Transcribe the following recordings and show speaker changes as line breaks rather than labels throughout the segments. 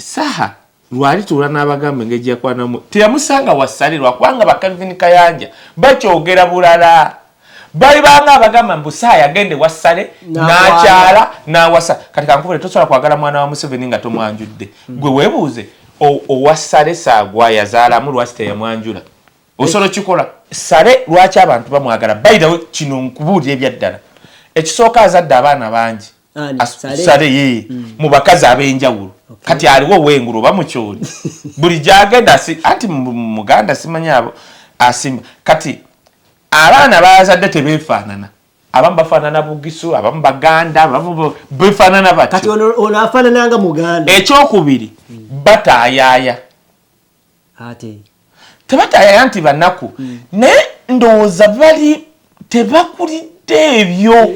Saha lwalituula n'abagamba engeri gyeyakwanamu teyamusanga wasale lwakubanga ba Calvin Kayanja bakyogera bulala balibanga abagamba mbu Saha yagenda ewa Sale n'akyala n'awasa. Kati kankubule, tosobola kwagala mwana wa Museveni nga tomwanjudde. Gwe weebuuze owa Sale Saagwa yazaalamu, lwaki teyamwanjula? Osobola okikola. Sale lwaki abantu bamwagala? By the way, kino nkubuulira ebyaddala, ekisooka azadde abaana bangi. Sale ye mu bakazi ab'enjawulo. Kati aliwo ow'engulu oba mukyoli buli gyagenda anti muganda simanyi abo asimba. Kati abaana bazadde tebeefaanana, abamu bafaanana Bugisu, abamu Baganda, abamu befaanana
batyo. Kati ono afaanananga Muganda.
Ekyokubiri, bataayaaya.
Ate
tebataayaaya nti banaku, naye ndowooza bali tebakulidde ebyo.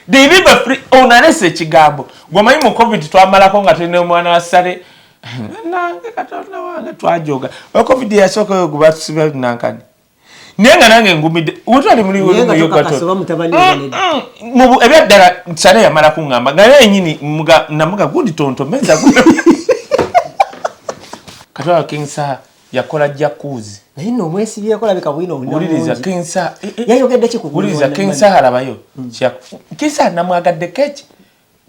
They live a free. Ono alese ekigambo gwemanyi mu COVID twamalako nga tulina omwana wa Sale. Nange Katonda wange twajoga wa COVID yasooka gwe batusiba nankani, naye nga nange ngumidde wetwali muli. Ebyaddala Sale yamala kuŋŋamba nga naye nyini namuga gundi tontomeza. Katwala King Saha yakola jacuzzi.
Naye nno omwesibyeko labika bwino.
Wuliriza, King Saha.
Yayogedde ki ku
Wuliriza, King Saha labayo. King Saha namwagadde keki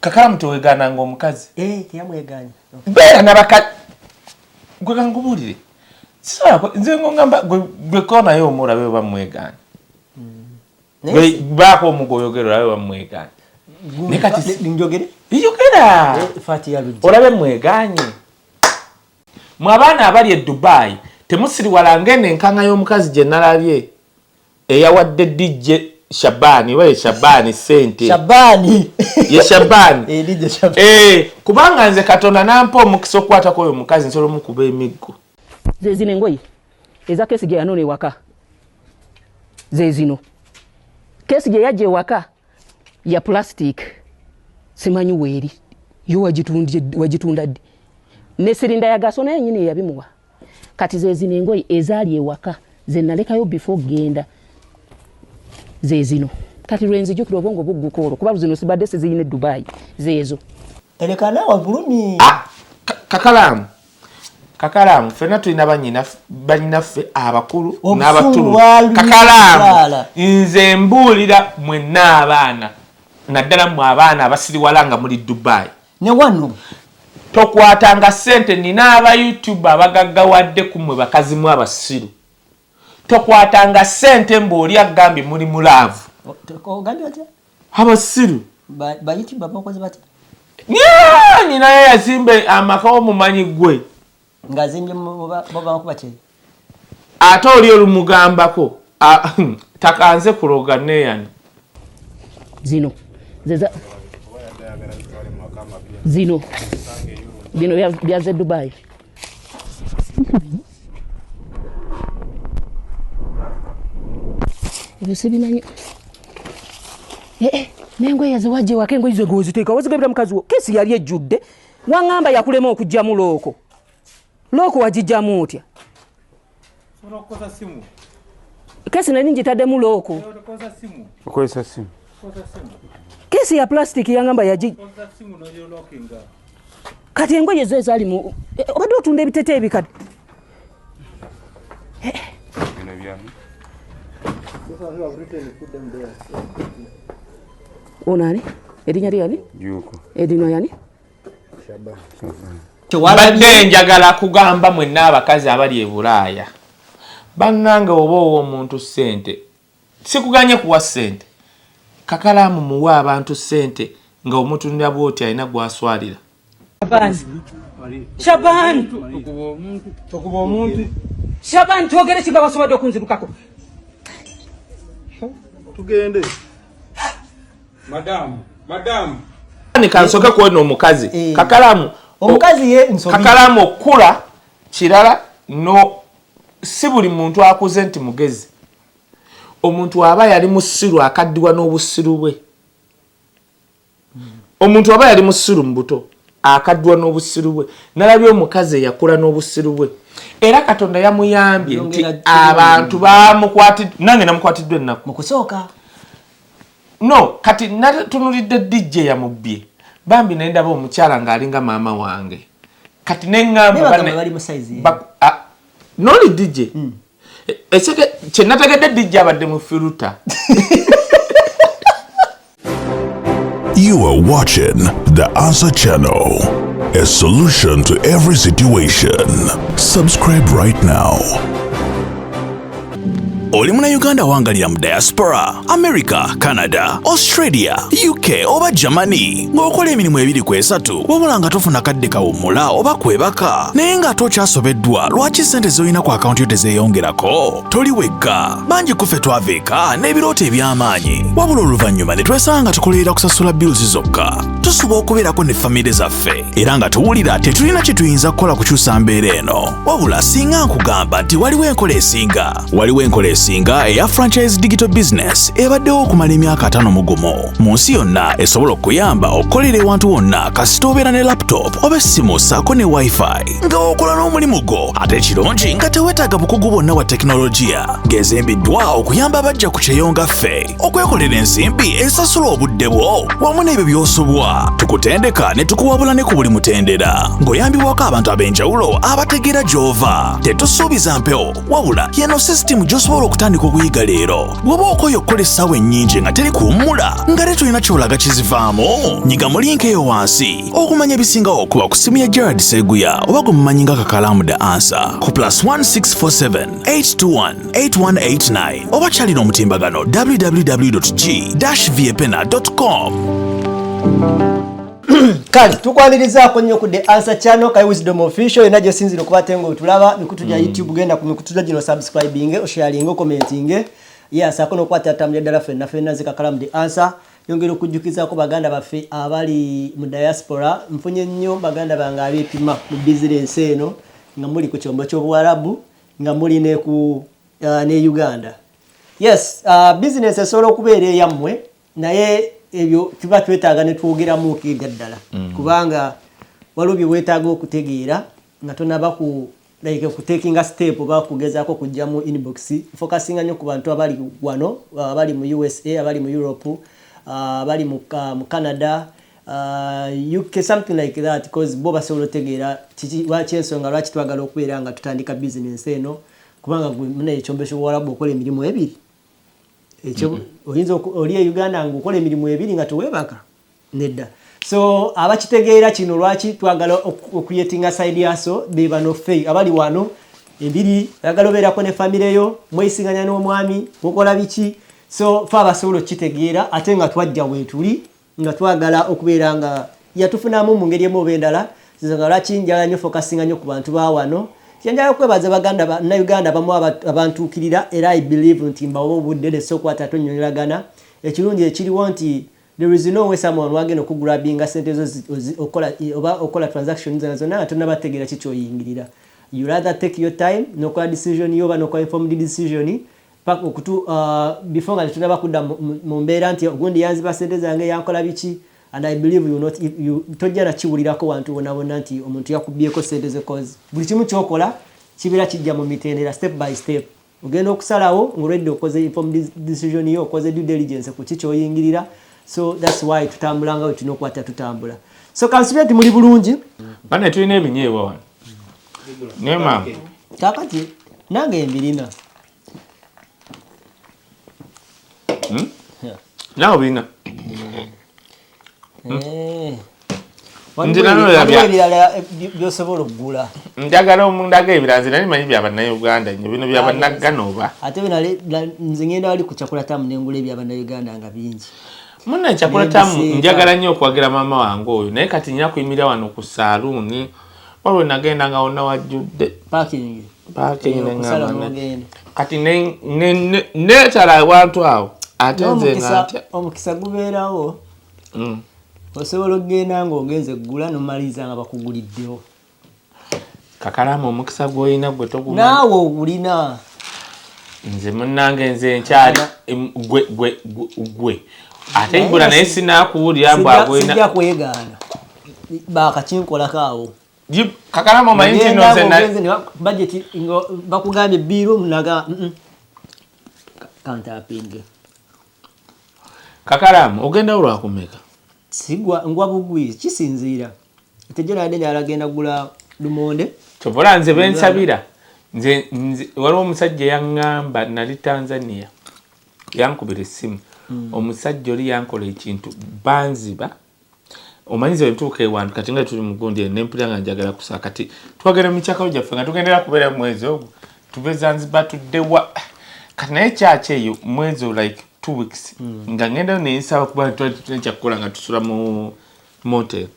kakalamu tewegaananga omukazi.
Teyamweganya.
Beera nabaka gwe kankubuulire, nze ngongamba gwe konaye omulabe oba mwegaana, baako omuga oyogera olabe oba mwegaana. Naye kati
njogere?
Yogera.
Fati ya Lujja.
Olabe mweganye. Mwe abaana abali e Dubai, temusiriwala ngenda enkanga y'omukazi gye nalabye eyawadde DJ Shabani oba ye Shabani sente.
Shabani.
Ye Shabani.
Eh, DJ Shabani.
Eh, kubanga nze Katonda nampa omukisa okukwatako oyo omukazi, nsobola omukuba emiggo.
Ze zino engoye eza kesi gye yanona ewaka, ze zino kesi gye yajja ewaka ya plastic, simanyi weeri yo wagitunda ddi, ne sirinda ya gaso naye nyini eyabimuwa. Kati ze zino engoye ezaali ewaka ze nalekayo before genda, ze zino. Kati lwenzijukira obwongo bugguka olwo kuba zino sibadde siziyina e Dubai, zeezo.
Ereka naawe bulumi.
Ah, kakalaamu kakalaamu, ffenna tulina banyinaffe abakulu
Obusungu
n'abatulu.
bwalumye
Kakalaamu.
okuzaala.
Nze mbuulira mwenna abaana, naddala mmwe abaana abasiriwala nga muli Dubai,
ne wano,
tokwatanga ssente. Nina aba YouTube abagaggawadde ku mmwe bakazimu abasiru. Tokwatanga ssente mbw'oli agambye muli mu love.
Ogambye otya?
Abasiru.
Ba YouTube abakozi batya?
Nyinayo yazimba amaka omumanyi gwe.
Ng'azimbye babakuba kyeyo.
Ate oli olumugambako takanze kuloga neyani.
Zino zeza zino bino byaze Dubai. Ebyo sibimanyi. Eh, eh, n'engoye yaziwajja ewaka, engoye ze goziteeka wazigabira mukazi wo. Kesi yali ejjudde, waŋŋamba yakulema okugyamu lock. Lock wagijjamu otya? Kesi nali ngitaddemu lock.
Okozesa simu.
Kesi ya plastic yaŋŋamba yagi. Kati engoye zo ezaali mu obadde otunda ebitete ebikadde.
Bino byani?
Ono ani, erinnya lye yani?
Juuko.
Erino yani?
Mbadde njagala kugamba mwenna abakazi abali e Bulaaya, bannange, oba owa omuntu ssente, sikuganye kuwa ssente. Kakalaamu muwe abantu ssente nga omutunira bwoti alina gwaswalira.
Shaban, Shaban, twogere kiba wasobodde okunzirukako.
Tugende. Madamu, madamu.
Ni kansoke kuwena omukazi.
Eh.
Kakalamu
Omukazi ye nsobi.
Kakalamu okula kirala no si buli muntu akuze nti mugezi. Omuntu aba yali musiru akaddiwa n'obusiru bwe. Omuntu aba yali musiru mu buto akaddiwa n'obusiru bwe. Nalabye omukazi eyakula n'obusiru bwe, era Katonda yamuyambye nti abantu bamukwatidde, nange namukwatiddwa ennaku.
Mu kusooka.
No kati natunulidde DJ yamubbye bambi, naye ndaba omukyala ng'alinga maama wange. Kati neŋŋamba noli DJ kyenategedde DJ abadde mu filter.
You are watching The Answer Channel, a solution to every situation. Subscribe right now.
Oli Munnayuganda wangalira mu diaspora, America, Canada, Australia, UK oba Germany, ng'okola emirimu 2 ku 3 wabula nga tofuna kadde kawummula oba kwebaka, naye ng'ate okyasobeddwa lwaki ssente z'olina ku akawunti yo tezeeyongerako. Toli wekka, bangi ku ffe twava eka n'ebirooto eby'amaanyi, wabula oluvannyuma ne twesanga nga tukolerera kusasula bills zokka. Tusuba okubeerako ne famire zaffe era nga tuwulira tetulina kye tuyinza kukola kukyusa mbeera eno. Wabula singa nkugamba nti waliwo enkola esinga, waliwo enkola esinga eya franchise digital business ebaddewo okumala emyaka 51 mu nsi yonna, esobola okuyamba okukolera ewantu wonna kasita obeera ne laptop oba essimu ssaako ne wifi nga okola n'omulimu gwo, ate ekirungi nga teweetaaga bukugu bwonna bwa tekinologiya, ng'ezimbiddwa okuyamba abajja ku kyeyonga ffe okwekolera ensimbi esasula obudde bwo wamu n'ebyo by'osobwa. Tukutendeka ne tukuwabula ne ku buli mutendera ng'oyambibwako abantu ab'enjawulo abategeera gy'ova. Tetusuubiza mpewo, wabula yeno sisitimu gy'osobola okutandika okuyiga leero. Bw'oba okoye okukola essaawa ennyingi nga teri kuwummula nga tetulina ky'olaga kizivaamu, nyiga mu link eyo wansi okumanya ebisingawo okuba ku ssimu ya Gerard Seguya oba gwe mumanyi nga Kakalamu The Answer ku +1 647 821 8189 oba kyalina omutimbagano www.g-viepena.com.
Kale tukwanirizaako nnyo ku The Answer Channel, Kai Wisdom Official yonna gyesinzira okuba ate ng'otulaba mikutu gya YouTube. Genda ku mikutu gino, subscribing, osharinge, ocommentinge, yes, ako n'okwata atambulira ddala ffenna ffenna zikakalamu The Answer. Yongera okujjukizaako baganda baffe abali mu diaspora, nfunye nnyo baganda bange abeepima mu bizinensi eno nga muli ku kyombo ky'obuwarabu, nga muli ne ku ne Uganda. Yes, business esobola okubeera eyammwe, naye ebyo tuba twetaaga ne twogeramu kiga ddala, kubanga waliwo bye weetaaga okutegeera nga tonaba ku like kutakinga step oba kugezaako kujja mu inbox. Focusinga nnyo ku bantu abali wano, abali mu USA, abali mu Europe, abali mu Canada, UK, something like that, because bo basobola otegeera kiki, lwaki ensonga lwaki twagala okubeera nga tutandika business eno. Kubanga gwe munaye ekyombo ky'obuwarabu okola emirimu ebiri, ekyo oyinza oli e Uganda ng'okola emirimu ebiri nga teweebaka nedda. So abakitegeera kino lwaki twagala okucreatinga side hustle be bano ffe abali wano ebiri, oyagala obeerako ne famire yo, mweyisiganya n'omwami, mukola biki. So fe abasobola okukitegeera, ate nga twajja weetuli nga twagala okubeera nga yatufunamu mu ngeri emu oba endala. Nsonga lwaki njagala nnyo focusinga nnyo ku bantu ba wano. Kyenjagala okwebaza baganda bannayuganda abamu abantuukirira, era I believe nti mbawa obudde nese okwata tonnyonnyolagana. Ekirungi ekiriwo nti there is no way someone wagenda okugrabinga sente zo okola oba okola transaction zonna zonna nga tonnabategeera ki kyoyingirira. You rather take your time n'okola decision yo oba n'okola informed decision paka okutu before nga tetunaba kudda mu mbeera nti ogundi yanziba sente zange, yankola biki. And I believe you not you tojja nakiwulirako wantu wonna wonna nti omuntu yakubyeko sente ze, cause buli kimu kyokola kibeera kijja mu mitendera, step by step. Ogenda okusalawo ng'olwedde okoze informed decision yo, okoze due diligence ku ki kyoyingirira. So that's why tutambula nga bwe tulina okukwata tutambula. So kansubire nti muli bulungi.
Bane tulina ebinyeebwa wano naye maama.
Kakati nange mbirina.
Naawe birina.
Eh.
Nze nalowooza
Waliwo ebirala byosobola okugula.
Njagala omundaga ebirala, nze nali manyi bya bannayuganda nnyo, bino bya bannaggana oba?
Ate nze ngenda wali ku Chakula Tamu nengula ebyabannayuganda nga bingi.
Munna Chakula Tamu.
Nembiseeka.
Njagala nnyo okuwagira maama wange oyo, naye kati nina kuyimirira wano ku saaluuni. Waliwo nagenda nga wonna wajjudde.
Parking.
Parking.
Okusala
neŋŋamba
n'ogenda.
Kati neetala awantu awo, ate nze nga ntya.
Omukisa gubeerawo. Osobola okugenda ng'ogenze eggula nomaliriza nga bakuguliddewo.
Kakalaamu, omukisa gw'olina gwe togumanyi.
Naawe ogulina.
Nze munnange, nze nkyali gwe gwe gwe gwe ate ibula, naye sinaakuwulira mbu agwena.
Sijja kwegaana, bakakinkolako awo.
Kakalaamu, omanyi nti no nze
Budget nga bakugambye bill naga kantapinge.
Kakalaamu, ogendawo lwakumeka?
Sigwa ngwa bugwi, kisinziira. Tejo nade njagala genda gula Lumonde.
Kyovola nze bensabira nze waliwo omusajja yaŋŋamba, nali Tanzania, yankubira essimu. Omusajja oli yankola ekintu, banziba. Omanyize bwe ntuuka ewantu kati nga tuli mugundi eno, nempulira nga njagala kusaba. Kati twagenda mu mikyakalo gyaffe nga tugendera kubeera mu mwezi ogwo, tuve Zanzibar tuddewa. Kati naye kyaki eyo mwezi like 2 weeks nga ngendayo nensaba, kuba twali tulina kyakukola nga tusula mu motel.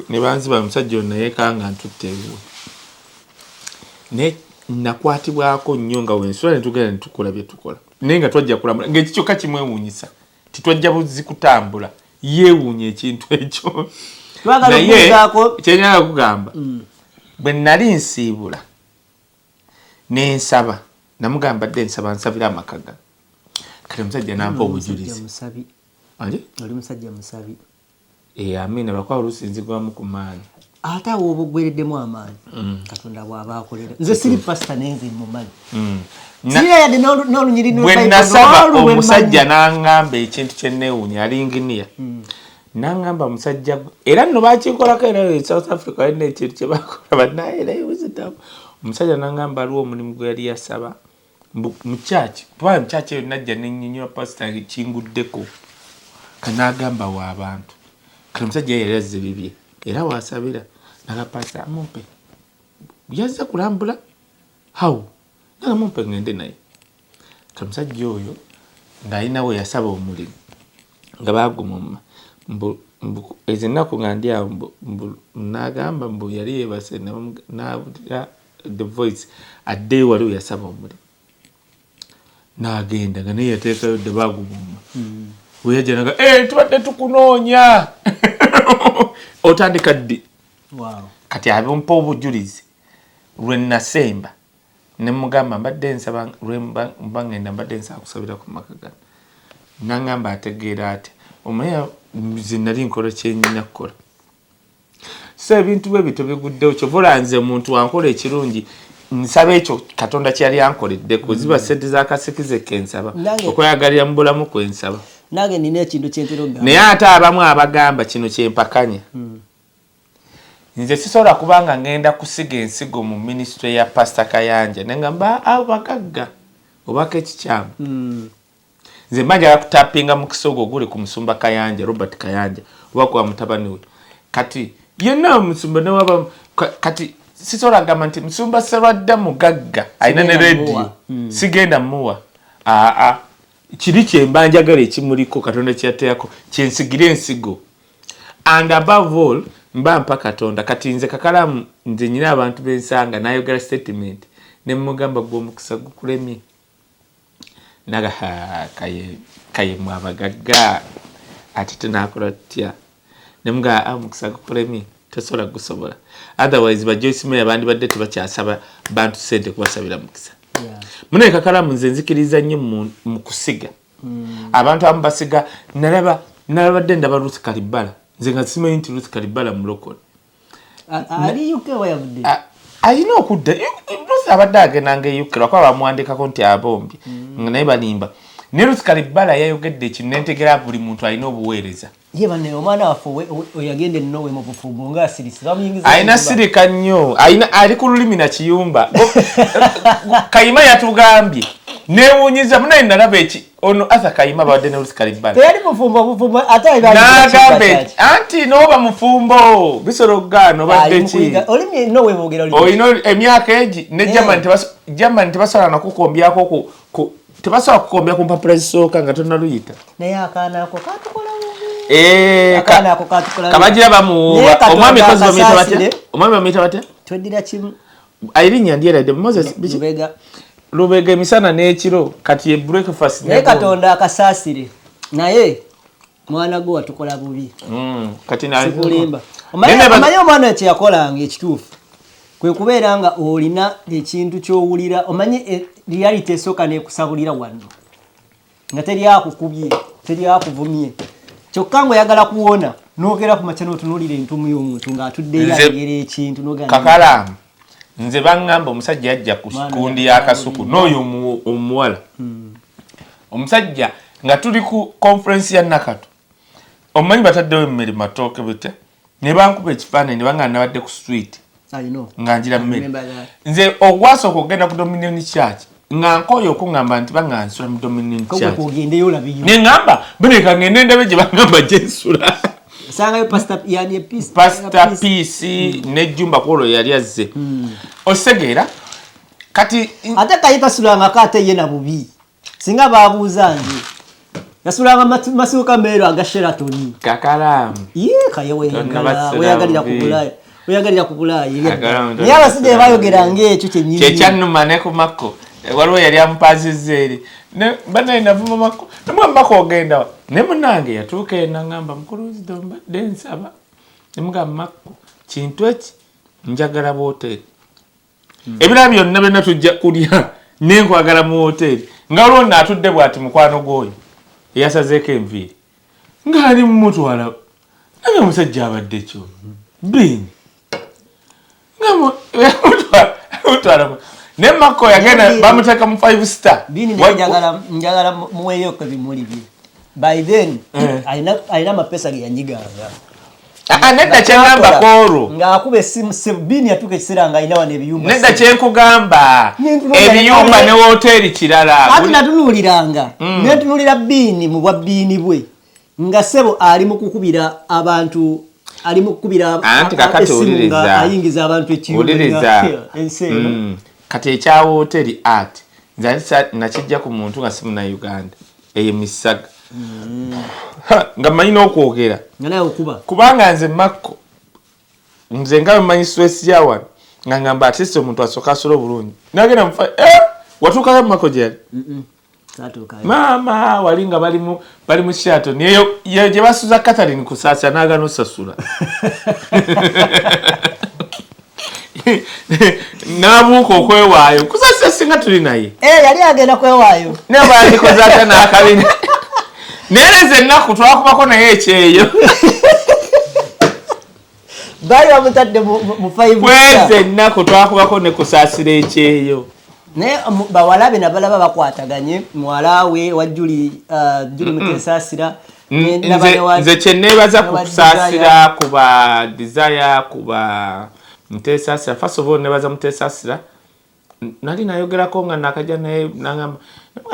Ne banziba. Omusajja ono nayekanga ntutte ewuwe, naye nakwatibwako nnyo nga wensula ne tugenda ne tukola bye tukola, naye nga twajja kulamula ng'eki kyokka kimwewuunyisa, titwajja buzi kutambula, yeewuunya ekintu ekyo.
Twagala
Naye
okubuuzaako.
Kyenjagala kugamba, bwe nali nsiibula nensaba, namugamba dde nsaba nsabira amaka gano. Kati omusajja nampa obujulizi.
Musabi.
Ali?
Oli musajja musabi.
Eh, amina, lwakuba oluusi nzigwamu ku maanyi.
Ate awo oba oggwereddemu amaanyi, Katonda bw'aba akolera. Nze siri pasita, naye nze mumanyi. Sirina yadde n'olunyiriri
Bwe
lwa
nasaba
Bible, n'olwo
omusajja
lwe
n'aŋŋamba ekintu kyenneewuunya, alinginiya n'aŋŋamba musajja era nno bakinkolako era e South Africa balina ekintu kye bakola bannaye era wisdom. Omusajja n'aŋŋamba aliwo omulimu gwe yali yasaba mu kyaki, kuba mu kyaki eyo najja nennyonnyola pasita kinguddeko. Kanagamba wa abantu. Kati omusajja ye yali azze bibye era wasabira naga pasita amumpe, yazze kulambula hawo, naga mumpe ngende naye. Kati omusajja oyo ng'alina we yasaba omulimu nga bagumumma mbu ezo ennaku nga ndi awo, mbu n'agamba mbu yali yeebase n'awulira the voice addeyo wali we yasaba omulimu. N'agenda nga naye yateekayo dde bagumumma. Weyajja naga, "Eh, tubadde tukunoonya, otandika ddi?" Kati abimpa obujulizi lwe nasemba ne mugamba mbadde nsaba lwe mba ngenda mbadde nsaba kusabira ku maka gano. Nangamba ategeera atya, omanyi nze nali nkola kyenyina kukola. So ebintu bwe bityo biguddewo. Kyova olaba nze omuntu wankola ekirungi nsaba ekyo Katonda kyeyali ankoleddeko, ziba sente zakasikize kensaba okweyagalira mu bulamu kwensaba.
Nange nina ekintu kyentera okugamba.
Naye ate abamu abagamba kino kyempakanya, nze sisobola kubanga ngenda kusiga ensigo mu minisitule ya Pasita Kayanja nengamba abo bagagga obako ekikyamu. Nze mba njagala kutapinga mukisa ogwo oguli ku musumba Kayanja, Robert Kayanja, oba kwa mutabani we. Kati yenna musumba newaba kati sisobola kugamba nti musumba Serwadda mugagga alina ne
Sigenda
rediyo
muwa.
Sigenda muwa. Aa, kiri kyemba njagala ekimuliko Katonda kyeyateerako kyensigira ensigo, and above all mba mpa Katonda. Kati nze kakalamu nze nyina abantu bensanga nayogera statement nemugamba gwe omukisa gukulemye, naga "Ha, kaye kaye mwe abagagga ate tunakola tutya?" Nemugamba, "Ah, omukisa gukulemye, tosobola gusobola." Otherwise ba Joyce Meyer bandibadde tebakyasaba bantu sente kubasabira mukisa. Munaye kakalamu nze nzikiriza nnyo mu kusiga. Abantu abamu basiga. Nalaba nalabadde ndaba Ruth Kalibala, nze nga simanyi nti Ruth Kalibala mulokole.
Ali UK wayavudde.
Alina okudda. Ruth abadde agendanga e UK lwakuba bamuwandikako nti abombye nga naye balimba. Ne Ruth Kalibala yayogedde ekintu nentegera buli muntu alina obuweereza.
Ye banne omwana waffe oyo yagenda ennowe mu bufumbo ng'asirise bamuyingiza
Alina
mu nyumba.
Sirika nnyo, alina ali ku lulimi na kiyumba. Kayima yatugambye newunyiza munaye nalaba eki ono Arthur Kayima babadde ne Ruth Kalibala.
Teyali mufumbo bufumbo ate ali
N'agamba eki anti n'oba mufumbo bisobola okugaana obadde ki.
Olimi nowe boogera olimi.
Olina emyaka egi ne Germany Germany tebasobola nakukombyako tebasobola kukombya ku mpapula zisooka nga tonnaluyita.
Naye akaana ako katukola bubi.
Eh,
Akaana ako katukola bubi.
Kabagira
Naye
bamuwuuba.
Katonda
Omwami kozi bamuyita batya?
akasaasire.
Omwami bamuyita batya?
Tweddira kimu.
Erinnya ndyerabidde. Moses biki?
Lubega.
Lubega emisana n'ekiro kati ye breakfast
Naye Katonda akasaasire, naye mwana gwe watukola bubi.
Kati
Sikulimba.
Naye
Omanyi omwana kye yakolanga ekituufu kwe kubeera nga olina ekintu ky'owulira, omanyi reality esooka nekusabulira wano nga teri akukubye, teri akuvumye, kyokka ng'oyagala kuwona n'ogera ku makya n'otunuulira entumu y'omuntu ng'atuddeyo ayogera ekintu n'ogamba
Kakalaamu nze baŋŋamba omusajja yajja ku
Mwana
kundi
yakola
y'akasuku
bubi.
n'oyo omuwala omusajja nga tuli ku conference ya Nakato, omanyi bataddewo emmere, matooke bitya. Ne bankuba ekifaananyi ne bangamba nabadde ku street nga njira mmere. Nze ogwasooka okugenda ku Dominion Church nga nkooye okuŋŋamba nti banga nsula mu Dominion Church. Ne ŋŋamba bane ngende ndabe gye baŋŋamba gye nsula.
Sangayo Pastor yani Peace.
Pastor Peace ne Jumba kwolwo yali azze. Osegeera kati
ate Kaye tasulangako ate ye na bubi. Singa babuuza nze. Yasulanga masuuka meeru aga Sheraton.
Kakalaamu.
Ye Kaye weyagalira ku Bulaaya. Weyagalira ku Bulaaya. Naye abasajja bayogera ng'ekyo kyennyini.
Kye kyannuma ne ku Makko. Waliwo yali amupaazizza eri. Bannaye navuma Makko. Namugamba Makko ogenda wa? Ne munnange yatuuka eno n'aŋŋamba mukulu Wisdom mbadde nsaba. Ne mugamba Makko kintu eki njagala bw'oteeri. Ebirala byonna byonna tujja kulya ne nkwagala mu woteeri. Nga waliwo nno atudde bw'ati mukwano gw'oyo eyasazeeko enviiri ng'ali mumutwala nange omusajja abadde kyo biini nga mutwala ne Makko yagenda bamuteeka mu 5 star.
Biini naye njagala muweeyoko ebimuli bye. By then alina amapesa ge yanyiganga.
Nedda kyeŋŋamba kwolwo
ng'akuba essimu Biini yatuuka ekiseera ng'alina wano ebiyumba.
Nedda kyenkugamba ebiyumba ne woteeri kirala.
Ate natunuuliranga ne ntunuulira Biini mu bwa Biini bwe nga ssebo ali mu kukubira abantu ali mu kukubira essimu nga ayingiza abantu ekiyumba ensi eno.
Kati ekya woteeri art nze nakijja ku muntu nga si Munnayuganda eyo Misaga. Nga mmanyi n'okwogera kubanga nze Makko nze nga mmanyi stress ya wano nga ngamba at least omuntu asooka asula obulungi nagenda mufa watuukayo Makko gye yali maama wali nga bali mu Sheraton eyo gye basuza Catherine Kusaasira n'agaana osasula n'abuuka okwewaayo Kusaasira singa tuli naye
yali agenda kwewaayo
naye bandikoze atya n'akabina. Naye nze ennaku twakubako naye ekyeyo.
Baali bamutadde mu 5 star.
Kwezi ennaku twakubako ne Kusaasira ekyeyo.
Naye bawala be nabalaba bakwataganye muwala we wa Juli Mutesaasira.
Nze kye neebaza ku Kusaasira kuba Desire kuba Mutesaasira. First of all neebaza Mutesaasira. Nali nayogerako nga nakajja naye nangamba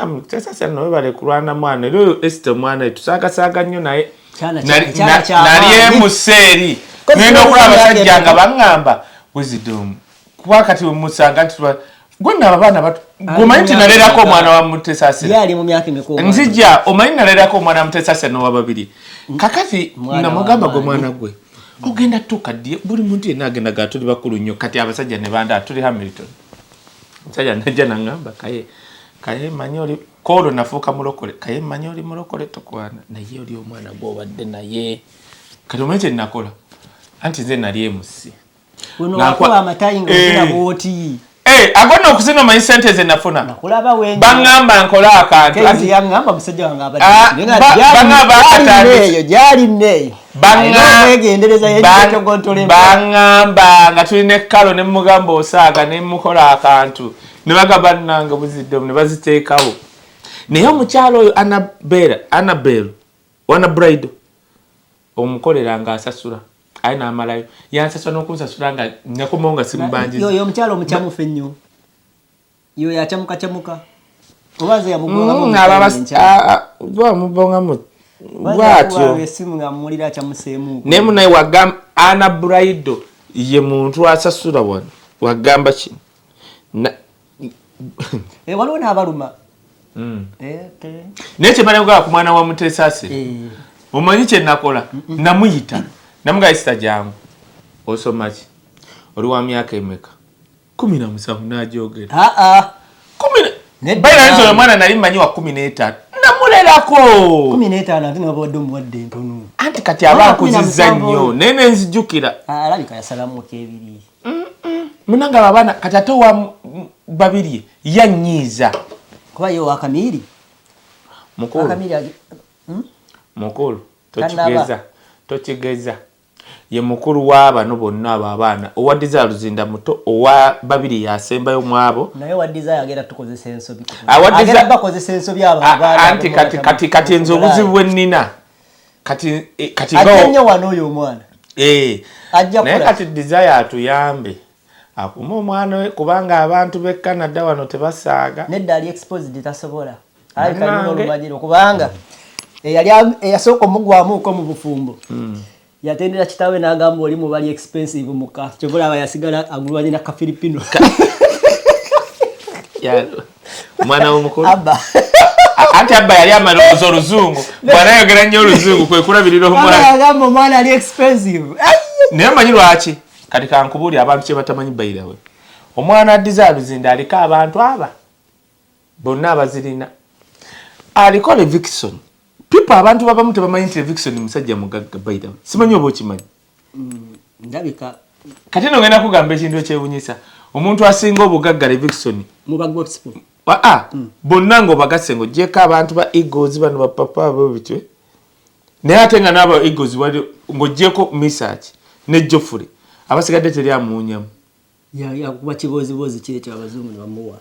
Mutesaasira nawe bale kulwana mwana era oyo Esther omwana tusaagasaaga nnyo naye nali emuseeri ngenda okulaba abasajja nga baŋŋamba Wisdom kuba kati wemusanga nti gwe nno abaana bato gwe nti nalerako omwana wa Mutesaasira
yali mu myaka emikulu
nzijja omanyi nalerako omwana wa Mutesaasira n'owa babiri kakati namugamba gwe mwana gwe ogenda tuuka ddi buli muntu yenna agenda ga tuli bakulu nnyo kati abasajja ne banda tuli Hamilton. Omusajja najja naŋŋamba Kaye mmanyi oli koolo nafuuka mulokole Kaye mmanyi oli mulokole tokwana naye oli omwana gw'obadde naye kati omanyi kye nakola anti nze nali emusi ago nno okuzina omanyi ssente ze nafuna baŋŋamba nkole akantu baŋŋamba nga tulina ekkalo ne mugamba osaaga ne mukola akantu ne bagamba nnange buzidde ne baziteekawo. Naye omukyalo oyo Annabel wana Bride omukolera ng'asasula aye n'amalayo yansasula n'okunsasula nga nakomawo nga simubanjiza.
Yoyo omukyalo omukyamufu ennyo yoyo akyamukacamuka oba nze yamugwangamu
bwatyo
essimu nga muwulira akyamuseemu.
Naye munaye wagamba Anna Bride ye muntu asasula wano wagamba kino
waliwo n'abaluma.
Naye kyemala kugamba ku mwana wa Mutesaasira omanyi kye nakola namuyita namugamba Esther jangu osoma ki oli wa myaka emeka 17 n'agyogera 10 omwana nali mmanyi wa 15 namulerako
15 ate nabadde omuwadde entono
anti kati aba akuzizza nnyo naye ne nzijukira
alabika yasalamuko ebiri
munange abo abaana kati ate owa Babirye yannyiiza
kuba ye owa Kamiri
mukulu tokigeza ye mukulu w'abano bonna abo abaana owa Desire Luzinda muto owa Babiri yasembayo mu abo
naye owa Desire agenda tukozesa ensobi agenda bakozesa ensobi abo abaana
anti kati nze obuzibu bwe nnina kati
ate nnyo wano oyo omwana Ajja
Naye
kukola.
kati Desire atuyambe akume omwana we, kubanga abantu b'e Canada wano tebasaaga.
Nedda, ali exposed, tasobola. Alabika alina
Bannange.
olumanyiro, kubanga eyali eyasooka omugwamuuko mu bufumbo yatendera kitaawe n'agamba, "Oli mubali expensive muka." Kyova olaba yasigala agulwanye na Kafilipino.
Omwana w'omukulu.
Abba.
Anti Abba yali amalowooza oluzungu, bw'anayogera nnyo oluzungu kwe kulabirira
Abba
omwana.
yagamba omwana ali expensive. Ai!
Naye omanyi lwaki? Kati kankubuulire abantu kye batamanyi. Bayirawe, omwana Desire Luzinda aliko abantu aba bonna abazirina, aliko Levixone. People, abantu babamu tebamanyi nti Levixone musajja mugagga. Bayirawe, simanyi oba okimanyi.
Ndabika.
Kati no ngenda kugamba ekintu ekyewunyisa. Omuntu asinga obugagga Levixone.
Muba gospel.
Aa, bonna ng'obagasse, ng'oggyeko abantu ba Eagles bano bapapa abo bitwe, naye ate nga n'aba Eagles wali, ng'oggyeko Misach ne Geoffrey, abasigadde teri amuwunyamu.
Yakuba kibozibozi kyekyo, abazungu ne bamuwa.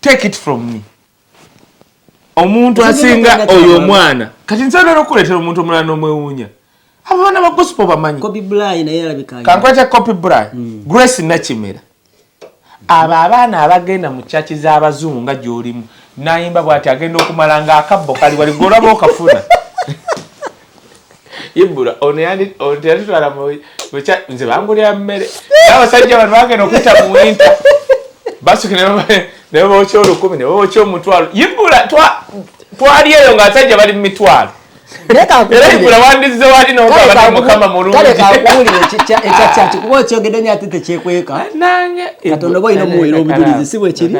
Take it from me, omuntu
Ekyo
asinga
kyonna
oyo
kyabala.
omwana. Kati nsobola okuleetera omuntu omulala n'omwewuunya. Abo baana ba gospel bamanyi.
Kobe Bryant naye alabika.
Kankwete Kobe Bryant, Grace Nakimera, abo abaana abagenda mu kyaki z'abazungu nga gy'olimu, nayimba bw'ati, agenda okumala ng'akabbo kali wali, gwolaba okafuna. Ibula ono ono teyatutwala nze bangulira mmere. N'abasajja bano bagenda okuyita mu winter, basuke ne babokya 1000, ne babokya 500. Ibula twali eyo ng'abasajja bali mu mitwalo. Era Ibula wandizze wali n'ogamba nti Mukama mulungi.
Kale kankuwulire ekyakyaki, kuba okyogedde nnyo ate tekyekweka.
Nange.
Katonda oba olina omuweera obujulizi, si bwe kiri?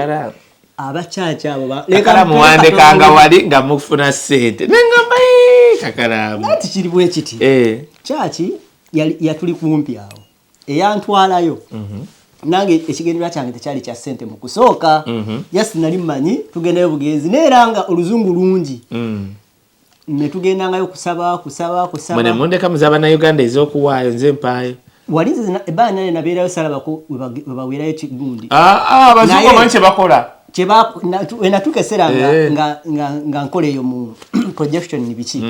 Abakyaki abo
Kakalaamu wandekanga wali nga mufuna ssente, nengamba, "Ee, kakalaamu."
Ati kiri bwe kiti. Kyaki yatuli kumpi awo eyantwalayo. Nange ekigendererwa kyange tekyali kya ssente mu kusooka. Yasi nali mmanyi tugendayo bugenzi, naye nga oluzungu lungi. Ne tugendangayo kusaba, kusaba, kusaba.
Mwene mundeka muza bannayuganda ez'okuwaayo, nze mpaayo.
Wali nze ebbanga nane nabeerayo, salabako we baweerayo kigundi.
Ah, ah, abazungu omanyi kye bakola?
Wenatuuka eseera nga, nga nkola eyo mu projection biki,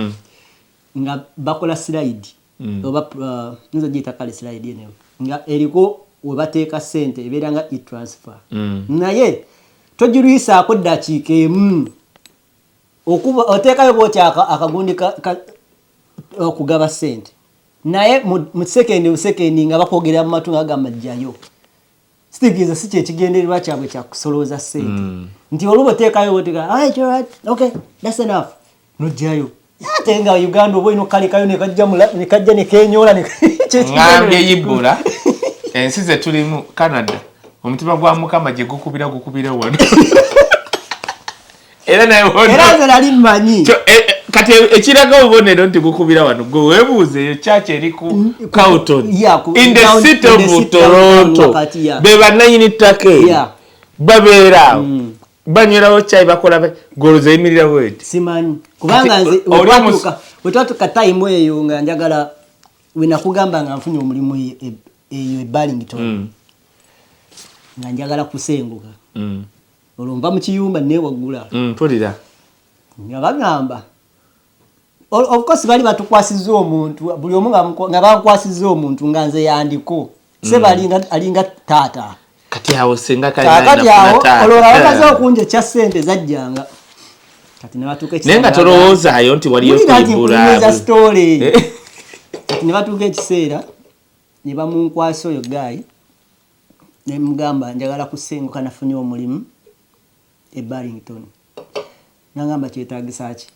nga bakola slide oba nza giyita kale slide eno nga eriko we bateeka ssente, ebeera nga e-transfer. Naye togirwisaako ddakiika emu, okuba oteekayo bwoti akagundi okugaba ssente, naye mu sekendi busekendi nga bakwogera mu matu nga bagamba jjayo. Kitegeeza si kyekigendererwa kyabwe kyakusolooza ssente, nti oluba oteekayo bwoteka, "Alright, okay, that's enough," nojjayo. Ate nga Uganda oba olina okukalekayo nekajja nekajja nekenyoola
Ŋŋambye Ibula, ensi ze tulimu, Canada, omutima gwa Mukama gye gukubira, gukubira wano era naye
Era nze nali mmanyi.
Kati ekiraga obubonero nti gukubira wano, gwe weebuuze eyo church eri ku Carlton, in the city
in the
of
city
Toronto,
wakati, yeah.
be bannanyini ttaka eryo. Babeera awo banywerawo cyayi, bakola goloza eyimirira bweti.
Simanyi, kubanga
Kati,
nze wetwatuuka time eyo nga njagala, wenakugamba nga nfunye omulimu eyo e Burlington, nga njagala kusenguka. Olwo nva mu kiyumba newaggula.
Mpulira.
Nga bagamba, of course bali batukwasizza omuntu, buli omu nga bankwasizza omuntu, nga nze yandiko seba alinga taata.
Kati awo senga.
Kakati awo olwo nga bamaze okunja ekya ssente zajjanga, kati ne batuuka
Naye nga tolowoozaayo nti waliyo
Wulira nti
kwibula.
nkunyumiza story. Kati ne batuuka ekiseera ne bamunkwasa oyo guy, ne mugamba njagala kusenguka, nafunye omulimu e Burlington. Nagamba kyetaagisa ki?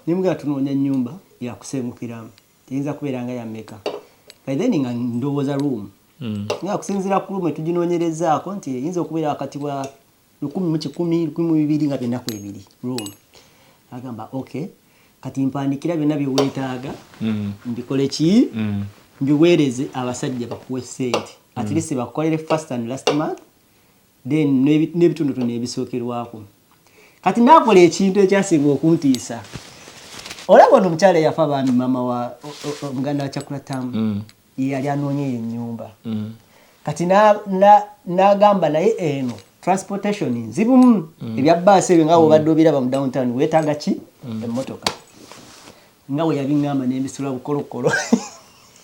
Nemugamba tunoonya nnyumba yakusengukiramu, eyinza kubeera nga yammeka? By then nga ndowooza room, nga kusinziira ku room etuginoonyerezaako nti eyinza okubeera wakati wa 1,100, 1,200, nga byennaku ebiri room. Agamba okay, kati mpandikira byonna byeweetaaga, mbikole ki, mbiweereze abasajja bakuwe ssente, at least bakukolere first and last month, then n'ebitundutundu ebisookerwako. Kati naakola ekintu ekyasinga okuntiisa. Olaba ono omukyala eyafa, baami, maama wa muganda wa Chakulatamu, ye yali anoonya eyo ennyumba. Kati n'agamba naye eno transportation nzibumu, ebya baasi ebyo nga bwobadde obiraba mu downtown, weetaaga ki, emmotoka. Nga bwe yabiŋŋamba n'embisula bukolokolo.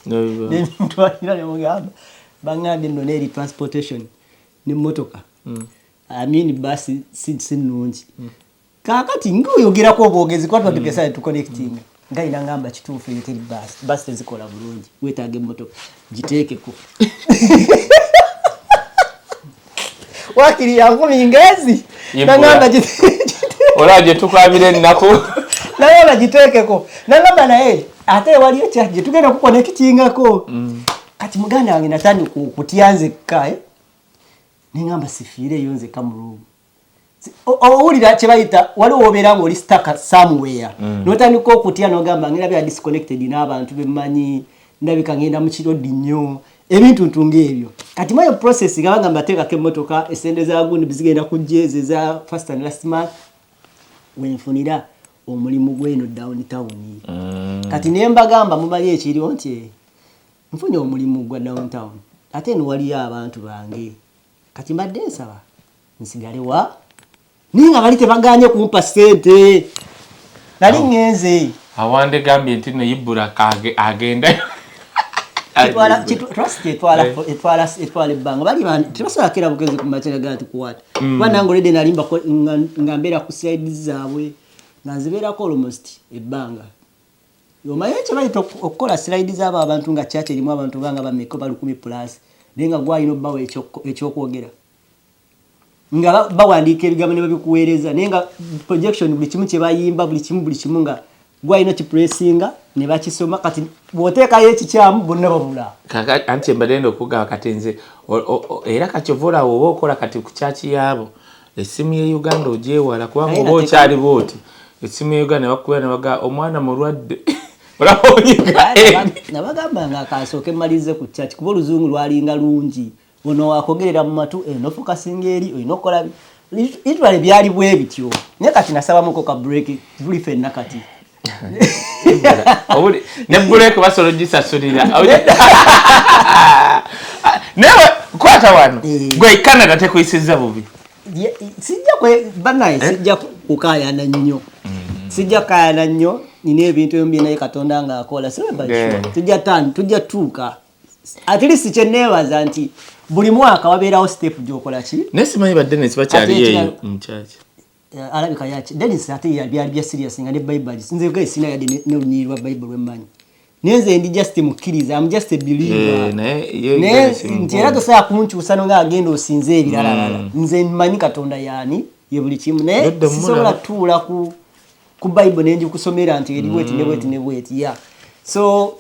Nemutwalira nemugamba, baŋŋambye nno neeri transportation nemmotoka, I mean basi si nnungi. Kaakati ngaoyogerako obwogezi kuba tuba tuconnecting, nga ina ngamba kituufu, eyo teri basi, basi tezikola bulungi, weetaaga emmotoka giteekeko wakiri yankumi ngezi.
Yibbula.
Nangamba
Olaba gye tukwabira ennaku.
Nagamba giteekeko, nagamba naye ate waliyo kyajje tugenda kuconnectingako. Kati muganda wange natandika okutya nzekka, eh? Neŋamba sifiireyo nzekka mu room. Owulira kye bayita waliwo wobeera nga oli stuck somewhere, notandika okutya nogamba ngenda beera disconnected n'abantu bemmanyi, ndabika ngenda mu kirodi nnyo, ebintu ntu ng'ebyo. Kati mwayo process nga bagamba teekako emmotoka, esente za gundi zigenda kujja, ezo eza first and last month, wenfunira omulimu gweno downtown. Kati ne mbagamba, mumanyi ekiriwo nti nfunye omulimu gwa downtown, ate eno waliyo abantu bange, kati mbadde nsaba nsigale wa, naye nga bali tebaganye kumpa ssente, nali ŋŋenze.
Awande gambye nti no Ibula agendayo.
Trust etwala ebbanga. Bali tebasobola kera bugezi ku makya gaga nti kukwata, kuba nange already nali nga mbeera ku side zaabwe, nga nzibeerako almost ebbanga. Omanyi kye bayita okukola slide z'abo abantu, nga kyaki erimu abantu banga bameka, ba 1000 plus, naye nga gwalina obbawa ekyokwogera, nga bawandiika ebigambo ne babikuweereza, naye nga projection, buli kimu kye bayimba, buli kimu, buli kimu nga gwalina kipressinga ne bakisoma. Kati bw'oteekayo ekikyamu, bonna babula.
Anti mbadde nda okugamba, kati nze era kati ova olaba oba okola kati ku kyaki yaabo, essimu ye Uganda ogyewala, kubanga
Naye
oba okyali bwoti, essimu ye Uganda ne bakubira ne bagaa omwana mulwadde, olaba onyiga.
Nabagamba nga kasooke mmalirize ku church, kuba oluzungu lwalinga lungi, ono wakogerera mu matu, eno focusinga eri olina okukola literally byali bwe bityo. Naye kati nasabamuko ka break, tuli ffenna kati.
Ne break basobola ogisasulira, naye kwata wano. Gwe Canada tekuyisizza bubi?
Sijja kwe banaye, sijja kukaayana nnyo, sijja kukaayana nnyo. Nina ebintu ebimu byenaye Katonda ng'akola. Tujja tujja tuuka. At least kyeneebaza nti buli mwaka wabeerawo step gyokola ki.
Naye simanyi ba Denis bakyali eyo mukyaki?
Alabika yaki Denis, ate byali bya serious nga ne Bible. Nze gaye sina yadde n'olunyiriri lwa Bible lwemmanyi, naye nze ndi just mukkiriza, am just a believer.
Naye
nti era tosobola kunkyusa no nga agenda osinze ebiralalala. Nze mmanyi Katonda yaani ye buli kimu, naye sisobola tuula ku Bible nenjikusomera nti eri bweti ne bweti ne bweti ya. So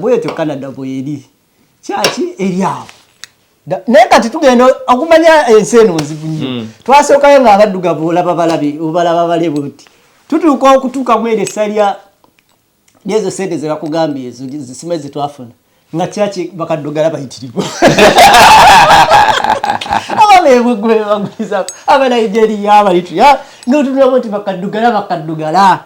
bwetyo Canada bweri, kyaki eri awo. Naye kati tugenda okumanya ensi eno nzibu nnyo. Twasookayo nga abaddugavu olaba balabe, obalaba bale buti, tutuuka okutuuka mu ero essa lya nezo sente zebakugambye ezo zisima zetwafuna, nga kyaki bakaddugala bayitirivu, ababebugwe baguliza Abanigeria, Abaritria, notunulamu nti bakaddugala bakaddugala.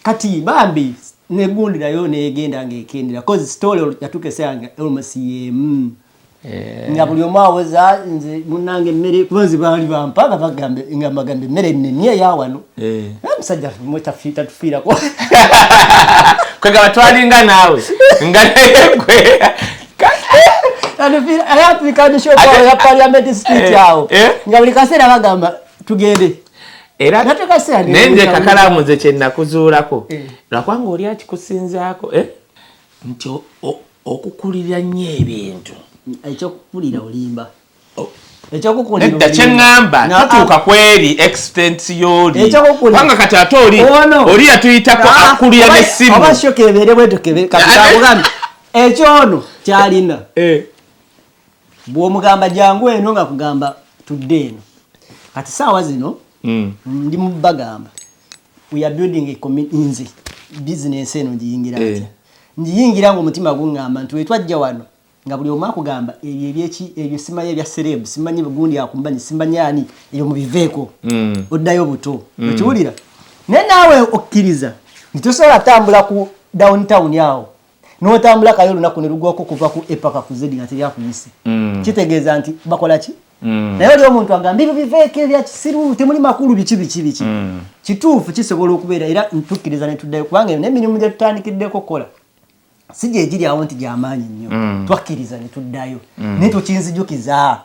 Kati bambi negundi nayo negenda ngaekendera, cause story yatuuka eseera nga almost yemu, nga buli omu awoza nze munange emmere, kuba nze baali bampa nga bagambe nga bagambe emmere ennene eyawano. Omusajja tatufiirako.
Kwegamba twalinga naawe nga naye gwe
African shop ya Parliament Street awo, nga buli kaseera bagamba tugende.
Era
Nate kaseera
naye nze kakalaamu nze kyenakuzuulako, lwakubanga oli akikusinzaako, nti okukulira nnyo ebintu.
Ekyokukulira olimba, ekyokukulira
Nedda, kyeŋŋamba totuuka ku eri extent y'oli,
Ekyokukulira.
kubanga kati ate oli
Ono.
oli yatuyitako akulira n'essimu.
Oba sho kebeere bwetyo kebe kati kakugambye ekyono kyalina, bw'omugamba jangu eno nga kugamba tudde eno. Kati saawa zino ndi mu bagamba we are building a community. Nze business eno ngiyingira ntya? Ngiyingira nga omutima guŋŋamba nti wetwajja wano nga buli omu akugamba ebyo ebyeki, ebyo simanyi ebya celeb, simanyi gundi akumbanyi, simanyi ani, ebyo mubiveeko, oddayo buto okiwulira. Naye naawe okkiriza nti tosobola tambula ku downtown awo n'otambula kayo olunaku ne lugwako kuva ku A paka ku Z nga teryakuyise. Kitegeeza nti bakola ki? Naye oli omuntu agamba ebyo biveeko, ebya kisiru, temuli makulu, biki biki biki. Kituufu, kisobola okubeera era ntukkiriza ne tuddayo, kubanga eyo n'emirimu gye tutandikiddeko kukola. Si gye giri awo nti gyamaanyi nnyo. Twakkiriza ne tuddayo, naye tokinzijukiza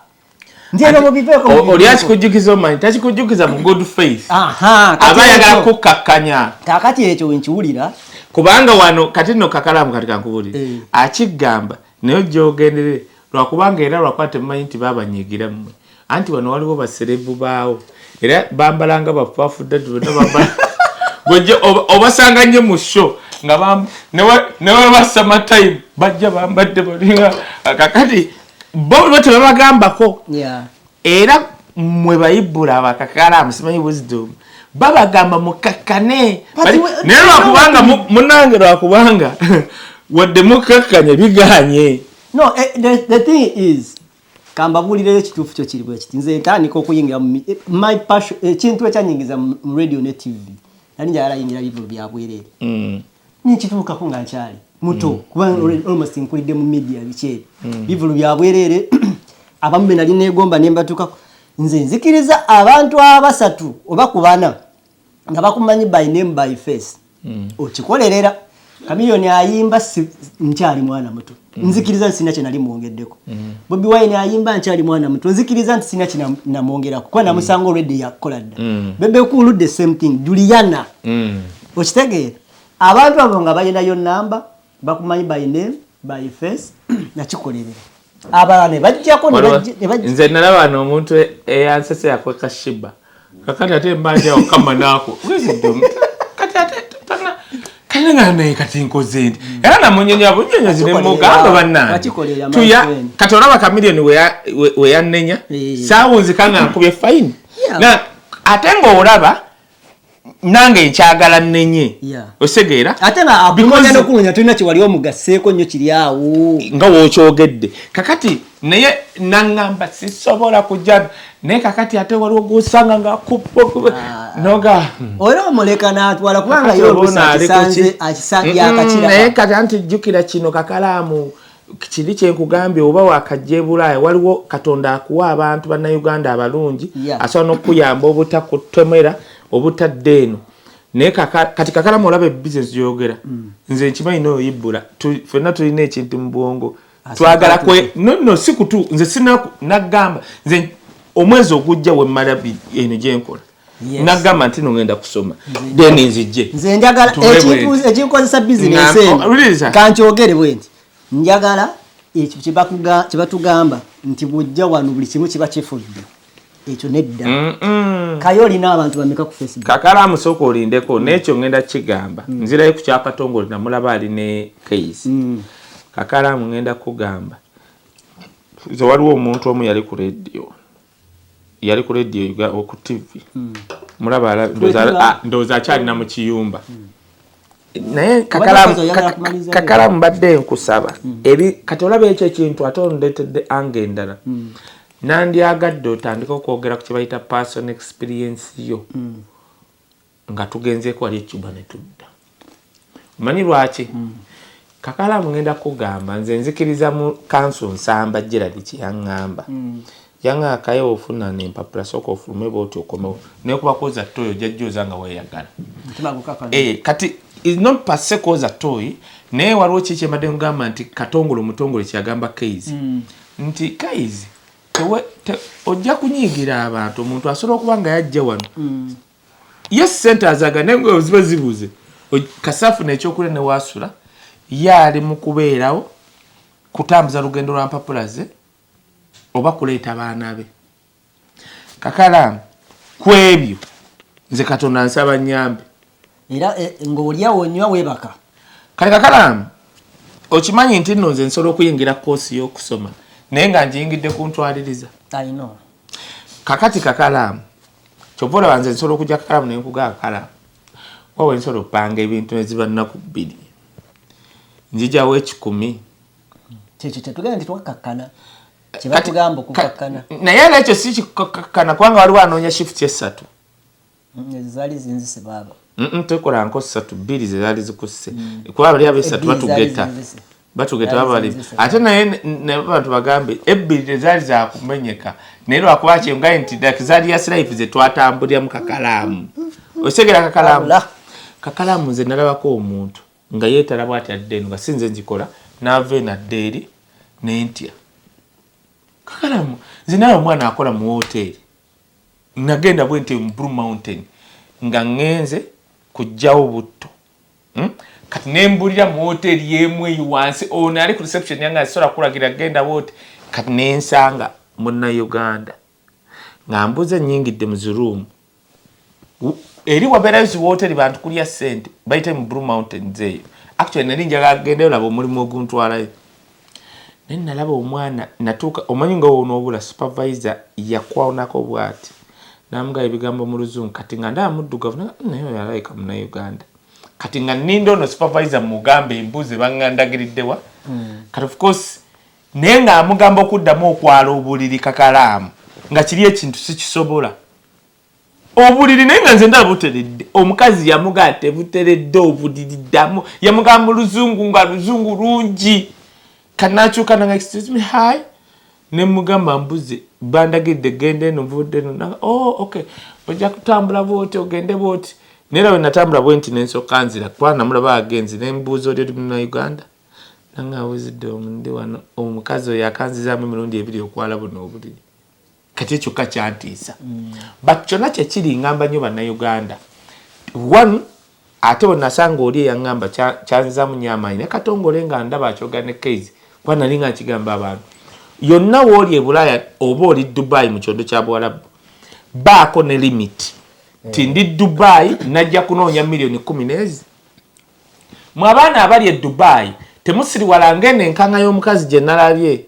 nti eno mubiveeko.
Oli akikujjukiza, omanyi takikujjukiza mu good faith.
Aha, kati
Aba ayagala kukkakkanya.
Kaakati ekyo wenkiwulira.
Kubanga wano kati nno Kakalaamu, kati kankubulire, akigamba naye ojja ogenderere, lwakubanga era lwakuba temumanyi nti babanyiigira mmwe, anti wano waliwo ba celeb baawo era bambalanga bafafudde bonna bambala. Gwe obasanga nnyo mu show nga ne weba summer time bajja bambadde balinga. Kakati bo bo tebabagambako. Era mmwe bayibbula abakakalaamu, simanyi Wisdom, babagamba mukakkane.
But
Naye lwakubanga munange, lwakubanga wadde mukakkanye biganye.
No, the thing is, kambabuulireyo ekituufu kyo kiri bwe kiti. Nze ntandika okuyingira mu my passion, ekintu ekyanyingiza mu radio ne TV, nali njagala yingira bivulu bya bwereere. Nekituukako nga nkyali muto, kuba almost nkulidde mu media, biki ebyo bivulu bya bwereere. Abamu be nali negomba nembatuukako. Nze nzikiriza abantu abasatu oba ku bana nga bakumanyi by name, by face, okikolerera. Kamiliyoni ayimba, nkyali mwana muto, nzikiriza nti sina kye nali mwongeddeko. Bobi Wine ayimba, nkyali mwana muto, nzikiriza nti sina kye namwongerako kuba namusanga already yakola dda. Bebe Cool, the same thing. Juliana. Okitegeera, abantu abo nga balinayo namba, bakumanyi by name, by face, nakikolerera. Abalala ne bajjako ne
Nze nalaba wano omuntu eyansese yakweka Shiba. Kakati ate mbanja okama naako Wisdom, kati ate kalina nga naye kati nkoze nti era namunyonya bunyonyozi nemugamba, bannange,
Wakikolera, my
tuya
friend.
Kati olaba Kamiliyoni we yannenya, saawunzika nga nkubye fine. Na ate ng'olaba nange nkyagala nnenye. Osegeera?
Ate nga akunonya n'okunonya, tulina kyewali omugasseeko nnyo kiri awo.
Nga wookyogedde kakati, naye naŋŋamba sisobola kujja, naye kakati ate waliwo gwosanga nga noga.
Era omuleka n'atwala kubanga
Kakati
ye oluusi
oba ono ali ku
akisanze
ki?
yakakiraba.
Naye kati anti jjukira kino, Kakalaamu, kiri kyenkugambye, oba wakajja e Bulaaya, waliwo Katonda akuwa abantu bannayuganda abalungi asobola n'okuyamba obutakutomera obutadde eno. Naye kati Kakalamu, olaba ebizinesi gy'oyogera, nze nkimanyi n'oyibbula. Ffenna tulina ekintu mu bwongo, twagala kwe no no si kutu. Nze sina nagamba, nze omwezi ogujja wemmala eno gyenkola, nagamba nti no ngenda kusoma, then nzijje.
Nze njagala
Tuwe bwe.
Ekinkozesa bizinesi
Ngamba-
eno,
Wuliriza.
kankyogere bwe nti, njagala ekyo kyebatugamba nti bw'ojja wano buli kimu kiba kifudde, ekyo nedda. Kaye, olina abantu bameka ku Facebook?
Kakalaamu, sooka olindeko n'ekyo ngenda kigamba. Nzirayo ku kyakatongole, namulaba ali ne case. Kakalaamu, ngenda kugamba, nze waliwo omuntu omu yali ku radio, yali ku radio ku TV, mulaba ndowooza akyalina mu kiyumba, naye Kakalaamu,
Oba oyagala kumaliza.
Kakalaamu, mbadde nkusaba ebi. Kati olaba ekyo ekintu ate ondeetedde anga endala. Nandyagadde otandike okwogera ku kye bayita personal experience yo, nga tugenzeeko wali ecuba ne tudda. Omanyi lwaki, Kakalaamu? Ngenda kugamba, nze nzikiriza mu kanso Nsamba Gerard kyeyaŋŋamba. Yaŋŋamba, "Kaye, ofuna nempapula, sooka ofulume bwoti okomewo, naye kuba kwoza toyi ojja jjoza nga weeyagala."
Mutima gukakana.
Kati is not per se kwoza toyi, naye waliwo ki kyembadde ngamba nti Katongole omutongole kyeyagamba Kaizi nti Kaizi ojja kunyiigira abantu. Omuntu asobola okuba nga yajja wano ye sente azaga, naye nga ziba zibuze. Kasaafu nekyokulya ne waasula, ye ali mu kubeerawo kutambuza lugendo lwa mpapula ze oba kuleeta baana be. Kakalaamu, ku ebyo nze Katonda nsaba nyambe.
Era ng'olya, onywa, weebaka.
Kale Kakalaamu, okimanyi nti nno nze nsobola okuyingira course y'okusoma, naye nga ngiyingidde kuntwaliriza.
I know.
Kakati Kakalaamu, kyova olaba nze nsobola okujja, Kakalaamu, nenkugaa, Kakalaamu, wawe nsobola okupanga ebintu neziba nnaku 2, njijawo 100.
Kyekyo kyetugenda nti twakkakkana, kyebatugamba okukakkana.
Naye era ekyo si kikakkana, kubanga waliwo anoonya shift esatu.
Ezo zaali zinzise baaba.
Tekola nko ssatu, bbiri ze zaali zikusse, kuba bali abesatu
Ebbiri zaali
batugeta.
zinzise.
Batugeta.
Zaali
Babali
zinzise.
Ate naye abantu bagambe ebbiri tezaali zakumenyeka, naye lwakuba kyengaye nti luxurious life ze twatambuliramu. Kakalaamu, osegera, Kakalaamu?
Wabula.
Kakalaamu, nze nalabako omuntu Nga yeetala bw'ati adda eno, nga si nze ngikola, n'ava eno adda eri, ne ntya. Kakalamu, nze naye omwana akola mu woteeri. Nagenda bwe nti mu Blue Mountain, nga ŋŋenze kuggyawo butto. Kati ne mbulira mu woteeri y'emu eyo wansi, ono ali ku reception yange asobola kukulagira genda bw'oti. Kati ne nsanga Munnayuganda nga mbuze nnyingidde mu zi room. Eri wabeerayo zi woteeri bantu kulya ssente, bayite mu Blue Mountains eyo. Actually nali njagala kugendayo laba omulimu oguntwalayo. Naye nalaba omwana natuuka, omanyi nga wonoobula supervisor yakwanako bw'ati n'amugamba ebigambo mu Luzungu. Kati nga ndaba muddugavu, naye oyo alabika Munnayuganda. Kati nga nninda ono supervisor mugambe embuzi baŋŋandagiriddewa. Kati of course naye ng'amugamba okuddamu okwala obuliri kakalaamu, nga kiri ekintu sikisobola. Obuliri naye nga nze ndaba buteredde. Omukazi yamugamba tebuteredde obuliri ddamu. Yamugamba mu Luzungu nga Luzungu lungi. Kati n'akyuka nanga excuse me hi. Ne mugamba mbuze bandagiridde genda eno nvudde eno. Nanga oh okay ojja kutambula bw'oti ogende bw'oti. Naye era bwe natambula bwe nti ne nsooka nzira kuba namulaba agenze ne mbuuza oli oli Munnayuganda. Nanga Wisdom ndi wano omukazi oyo akanzizaamu emirundi ebiri okwala buno obuliri. Kati ekyo kyokka kyantiisa. But kyonna kye kiri ngamba nnyo Bannayuganda. One, ate bwe nasanga oli eyaŋŋamba kyanzizaamu nnyo amaanyi. Naye Katongole nga ndaba akyogera ne Kayz kuba nali nga nkigamba abantu. Yonna w'oli e Bulaaya oba oli Dubai mu kyondo kya Buwalabu, baako ne limit. Ti ndi Dubai najja kunoonya miliyoni 10 n'ezi. Mwe abaana abali e Dubai temusiriwala ng'eno enkanga y'omukazi gye nalabye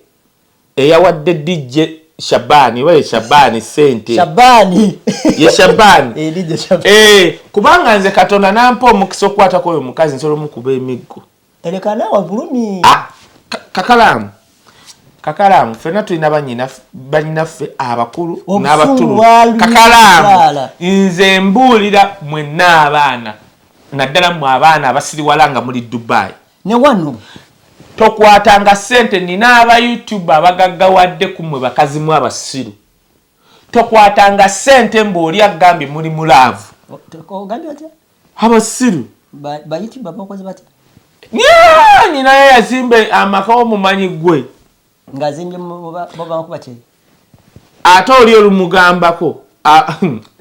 eyawadde DJ Shabani oba ye Shabani ssente.
Shabani.
Ye Shabani.
Eh, DJ Shabani.
Eh, kubanga nze Katonda n'ampa omukisa okukwatako oyo omukazi nsobola omukuba emiggo.
Ereka naawe bulumi.
Ah, kakalaamu. Kakalaamu ffenna tulina bannyinaffe abakulu n'abatulu. Kakalaamu nze mbuulira mwenna abaana naddala mmwe abaana abasiriwala nga muli Dubai.
Ne wano.
Tokwatanga ssente nina aba YouTube abagaggawadde ku mmwe bakazi mu abasiru. Tokwatanga ssente mbw'oli agambye muli mu love.
Ogambye otya?
Abasiru.
Ba YouTube abakozi batya?
Nyina ye yazimba amaka omumanyi gwe.
Ng'azimbye bo bankuba kye.
Ate oli olumugambako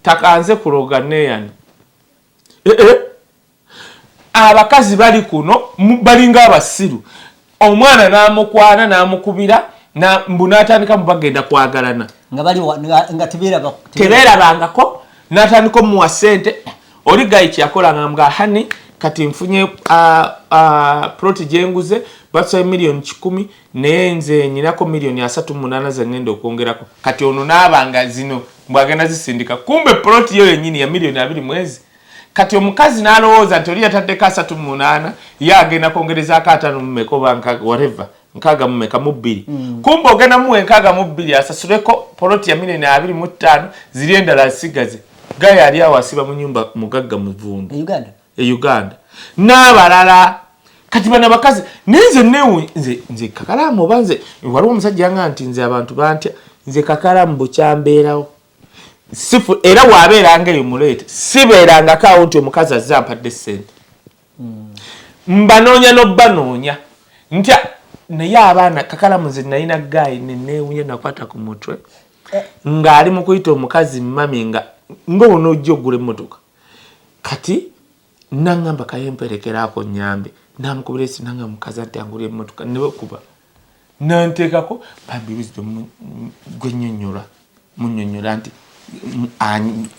takanze kuloga neeyani. Abakazi bali kuno balinga abasiru. Omwana n'amukwana n'amukubira mbu n'atandika mu bagenda kwagalana.
Nga bali nga
tebeerabangako n'atandika omuwa ssente. Oli gayi kye yakolanga nga honey kati nfunye plot gye nguze batusabye miliyoni 100 naye nze nyinako miliyoni 38 ze ngenda okwongerako. Kati ono n'abanga zino mbw'agenda zisindika kumbe plot yo yennyini ya miliyoni 20 mwezi. Kati omukazi n'alowooza nti oli yataddeko 38 ye agenda kwongerezaako 50 mumeka oba whatever 60 mumeka mu bbiri. Kumbe ogenda muwa 62 asasuleko poloti ya miliyoni 25 ziri endala asigaze. Gaya ali awo asiba mu nyumba mugagga muvundu.
E Uganda.
E Uganda. N'abalala kati bano abakazi naye nze neewuunya nze kakalaamu oba nze waliwo omusajja yanga nti nze abantu bantya nze kakalaamu bukyambeerawo. Sifu era waabeeranga eyo muleete sibeerangako awo nti omukazi azze ampadde ssente. Mbanoonya n'obbanoonya ntya naye abaana kakalamu nze nalina guy neneewunya nakwata ku mutwe ng'ali mu kuyita omukazi mummy nga ng'onoojja ogula emmotoka. Kati naŋŋamba kayemperekeraako nnyambe namukubira esi nanga mukazi anti angulira emmotoka ne bekuba nanteekako bambi Wisdom gwe nnyonnyola munnyonnyola nti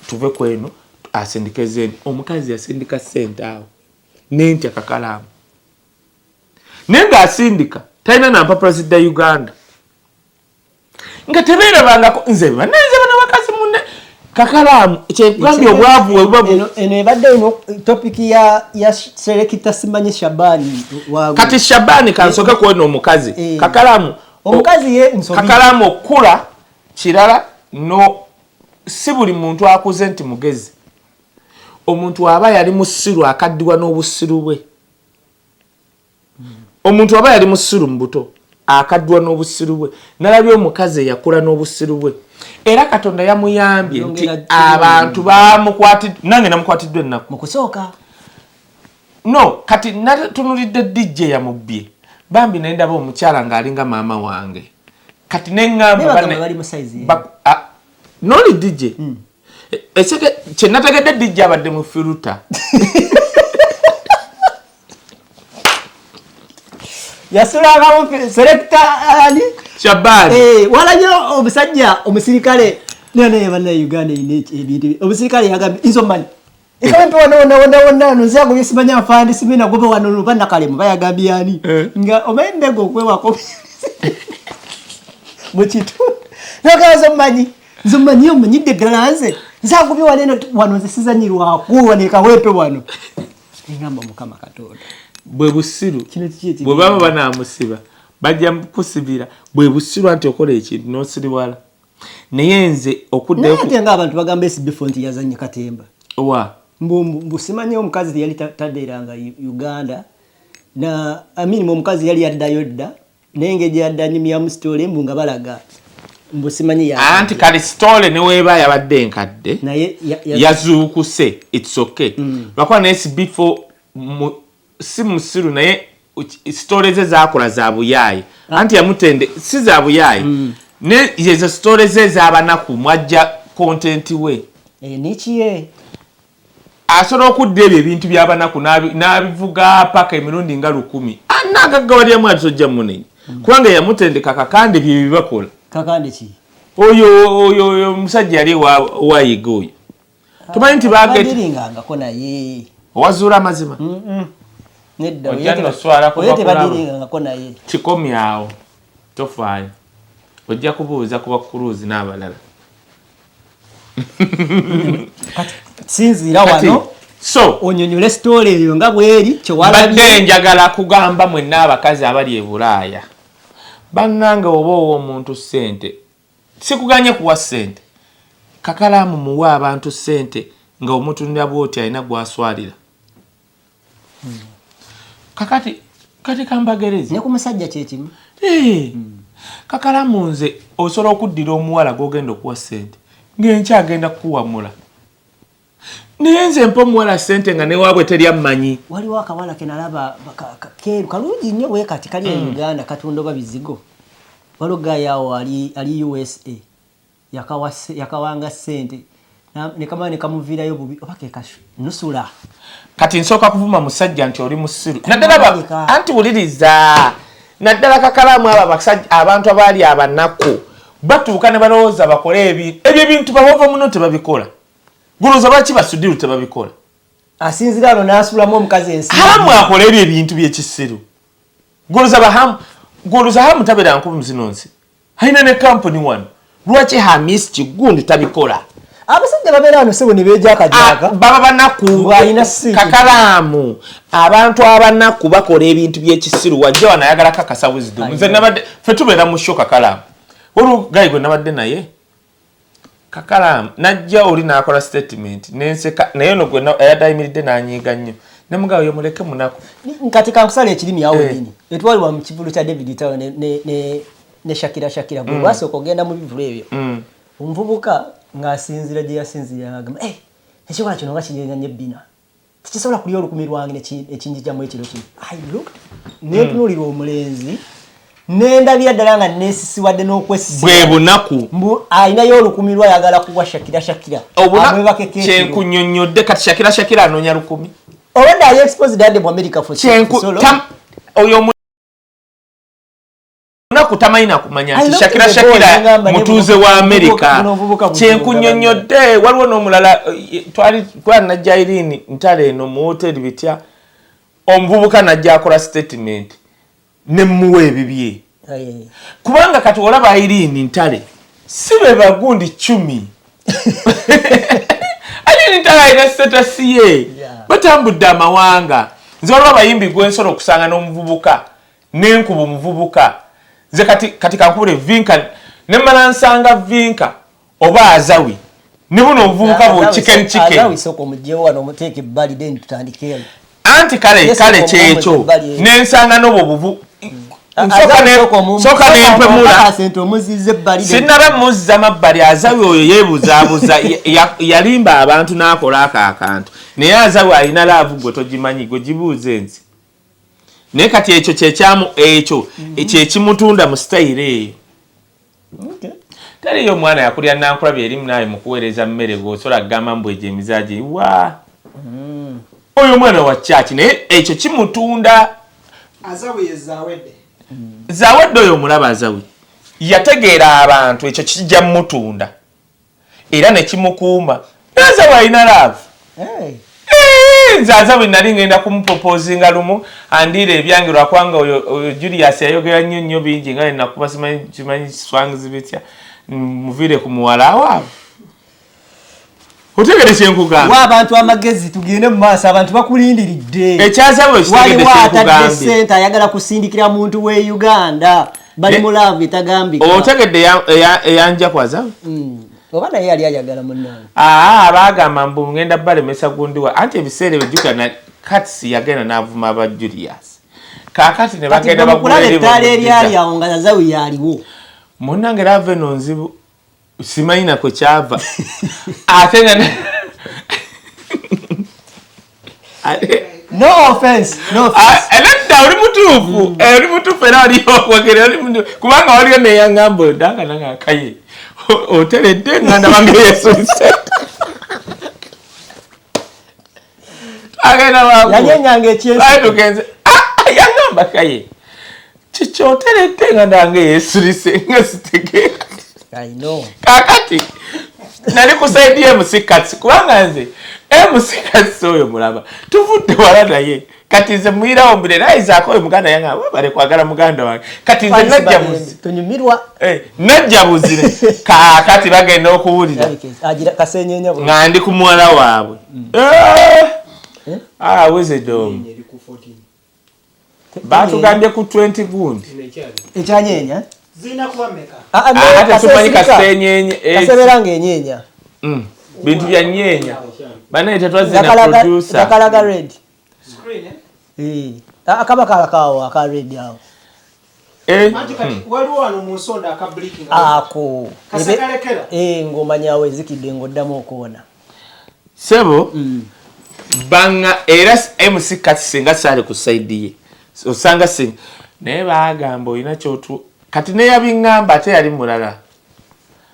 tuve ku eno asindike zeeno omukazi yasindika ssente awo nentya kakalaamu naye ng'asindika talina nampapula zidda Uganda nga tebeerabangako nze bananze bano bakazi munne kakalaamu kyekugambye obwavu webuba
eno ebadde eno topic ya selector simanyi Shabani
kati Shabani kansoke kuwena omukazi
Eh.
Kakalaamu
Omukazi ye nsobi.
Kakalaamu okula kirala no si buli muntu akuze nti mugezi. Omuntu aba yali musiru akaddiwa n'obusiru bwe. Omuntu aba yali musiru mu buto akaddiwa n'obusiru bwe. Nalabye omukazi eyakula n'obusiru bwe era Katonda yamuyambye nti
Yongera
abantu bamukwatiddwa nange namukwatiddwa ennaku.
Mu kusooka.
No, kati natunulidde DJ yamubbye bambi, nendaba omukyala ng'alinga maama wange. Kati neŋŋamba noli DJ kyenategedde, DJ abadde mu filter.
Yasulanga selector ani?
Shabani.
Eh, walabye omusajja omusirikale naye banna Uganda ine ebintu. Omusirikale yagambye nzo manyi ekampe wano wona wona wona no nze agobye simanya afandi simina gobe wano luba nakalemu bayagambye ani nga omanyi mbego okwewako mu kitundu nagaza manyi nzo manyi omanyidde ddala nze nze agobye wano eno wano nze sizanyirwako wano ekawempe wano. Engamba Mukama Katonda.
Bwe busiru.
Kino kiki ekiri?
Bwe baba banaamusiba bajja kusibira bwe busiru anti okola ekintu n'osiriwala. Naye nze okuddayo
Naye ate ng'abantu bagamba SB4 nti yazanye katemba.
Wa?
Mbu simanyi omukazi teyali tabeeranga Uganda na amini omukazi yali yaddayo dda, naye engeri gyeyadda anyumyamu story mbu nga balaga mbu simanyi ya
Anti kale story ne weeba yabadde enkadde
naye
yazuukuse, it's okay. Lwakuba naye SB4 si musiru, naye story ze zakola za buyaayi. Anti yamutende si za buyaayi, ne yezo story ze ez'abanaku mwajja content we.
Eh, nikiye
Asobola okudda ebyo ebintu by'abanaku n'abivuga paka emirundi nga 1000 anagaggawalyemu ati tojja munenya kubanga yamutendeka. Kakande bye bibakola.
Kakande ki?
Oyo omusajja yali wayiga oyo tumanyi nti bageti
Badiringangako naye.
Owazuula amazima.
Nedda.
Ojja nno swala kuva
Oyo
kulaba.
tebadiringangako naye.
Kikomi awo, tofaayo, ojja kubuuza ku bakuluzi n'abalala.
Kati sinziira
Kati,
wano
so
onyonyole story eyo nga bweri
mbadde
kyewalabye.
Njagala kugamba mwenna abakazi abali e Bulaaya, bannange, oba owa omuntu ssente, sikuganye kuwa ssente. Kakalaamu muwe abantu ssente nga omutunira bwoti alina gwaswalira. Kakati kati kambagerezi.
Ne ku musajja kyekimu.
Eh, kakalamu nze osobola okuddira omuwala gwogenda okuwa ssente ng'enkya agenda kukuwamula, naye nze mpa omuwala ssente nga newaabwe teri ammanyi.
Waliwo akawala ke nalaba keeru kalungi nnyo bwe kati kali e Uganda katunda oba bizigo. Waliwo guy awo ali USA yakawanga ssente ne kamala ne kamuviirayo bubi oba ke nusula.
Kati nsooka kuvuma musajja nti oli musiru naddala
Malika.
Anti wuliriza, naddala kakalaamu abo abasajja, abantu abaali abanaku batuuka ne balowooza bakole ebyo ebintu babava muno tebabikola. Gulowooza lwaki basudiru tebabikola?
Asinzira ano n'asulamu omukazi ensi.
Hamu akola ebyo ebintu byekisiru. Gulowooza bahamu, gulowooza hamu tabeera nkumu zino nsi alina ne kampuni wano. Lwaki Hamis Kigundi tabikola?
Abasajja babeera wano sebo ne beejaakajaaka.
Ah, baba banaku.
Bw'alina ssente.
Kakalaamu abantu abanaku bakola ebintu byekisiru. Wajja wano ayagala kakasa wisdom. Nze nabadde ffe tubeera mu show. Kakalaamu olwo guy gwe nabadde naye, kakalaamu najja oli n'akola statement nenseka, naye ono gwe ayadde ayimiridde n'anyiiga nnyo nemugabo yo muleke munaku.
Kati kankusala ekirimi awo. Nyini etwaliwa mu kivulu kya David Tayo ne Shakira. Shakira bwe basooka ogenda mu bivulu ebyo, omuvubuka ng'asinzira gye yasinzira agamba, "Eh, ekikola kino nga kinyenya ebbina tekisobola kulya 1000 lwange nekinjijamu ekiro kino." I looked netunuulira omulenzi nendabira ddala nga nesisiwadde n'okwesisiwa.
Bwe bunaku.
Mbu alinayo 1000 lwayagala kuwa Shakira. Shakira amwebakeko ekiro.
Kyenkunyonnyodde kati, Shakira, Shakira anoonya 1000.
Already ali exposed adde mu America for so long.
Oyo omunaku tamanyi nakumanya nti Shakira, Shakira mutuuze wa Amerika. Kyenkunyonnyodde, waliwo n'omulala twali twali najja Irene Ntale eno mu hoteri bitya, omuvubuka najja akola statement nemuwa ebibye kubanga kati olaba Irene Ntale si be bagundi cumi. Irene Ntale alina status ye, batambudde amawanga. Nze waliwo abayimbi gwensobola okusanga n'omuvubuka nenkuba omuvubuka. Nze kati kankubule Vinka, nemala nsanga Vinka oba Azawi ne buno obuvubuka bu chicken chicken.
Azawi sooka omugyewo wano omuteeka ebbali then tutandikeyo.
Anti kale kale kyekyo nensanga n'obwo buvu. Soka nempemula. Sinaba muzza mabbali. Azawi oyo yeebuzaabuza, yalimba abantu n'akola ako akantu. Naye Azawi alina love, gwe togimanyi, gwe gibuuze nzi. Naye kati ekyo kyekyamu, ekyo kyekimutunda mu sitayiro eyo. Taliyo omwana yakulya nankulabye erimu naawe mukuweereza mmere, gweosobola kugamba mbu egyo emizaagi wa oyo omwana wa kyaki, naye ekyo kimutunda.
Azawi ye Zawedde.
Zawedde oyo omulaba, Azawi yategeera abantu, ekyo kijja mutunda era nekimukuuma. Azawi alina love. Nze Azawi nali ngenda kumuproposinga lumu andiira ebyange, lwakubanga oyo Julius yayogera nnyo nnyo bingi nga nenakuba simanyi swangs bitya, muviire ku muwala waabwe. Otegere kyenkugamba?
Wa abantu amagezi, tugende mu maaso, abantu bakulindiridde.
Ekyazawi okitegedde?
Waliwo atadde
Kyenkugambye.
sente, ayagala kusindikira muntu we Uganda, bali mu love etagambika.
Otegedde eyanja ku Azawi?
Oba naye yali ayagala munnange.
Aa, baagamba mbu ngenda balemesa gundiwa, anti ebiseera ebyo jjukira na Kats yagenda n'avuma aba Julius, kaakati ne
Kati
bagenda
gwe mukulaba
bagula eri
ettaala eryali
bamuddiza.
awo nga Azawi yaliwo.
Munnange, love eno nzibu, simanyi nako kyava ate nga
No offense, no offense.
Nedda, oli mutuufu. Oli mutuufu era waliyo okwogera oli mutuufu, kubanga waliyo neyaŋŋamba oyo danga nange akaye oteredde nga ndabanga yesunse agenda.
Yanyenyanga ekyensi.
Tugenze, yaŋŋamba kaye kikyoteredde nga ndange yesulise nga sitegeera.
I know.
Kakati nali ku side ya MC Kats, kubanga nze MC Kats oyo mulaba tuvudde wala naye. Kati nze muyirawo mbire nayizaako oyo muganda yange webale kwagala muganda wange. Kati nze najja buzi
Tonyumirwa.
Najja buzire. Kaakati bagenda okuwulira
Agira kasenyenya bwe.
nga ndi ku muwala waabwe. Eh! Ah, Wisdom
Eri ku 14.
Batugambye ku 20 gundi.
Eno ekyali.
Ekyanyenya.
Zirina kuba mmeka?
Ah, ah, no,
Ah, ate tumanyi
kasesirika.
kasenyenye
Kasebeera ng'enyeenya.
Bintu bya nyeenya banaye tetwazina producer.
Gakalaga red.
Screen, eh?
Eh. Ah, kaba kalakaawo aka red awo.
Anti kati waliwo wano mu nsonda aka blinking.
Ako.
Kasekalekera.
Eh, ng'omanya awo ezikidde ng'oddamu okuwona.
Sebo banga era MC Kati singa saali ku side ye osanga singa, naye bagamba olina kyotu. Kati neyabiŋŋamba ate yali mulala,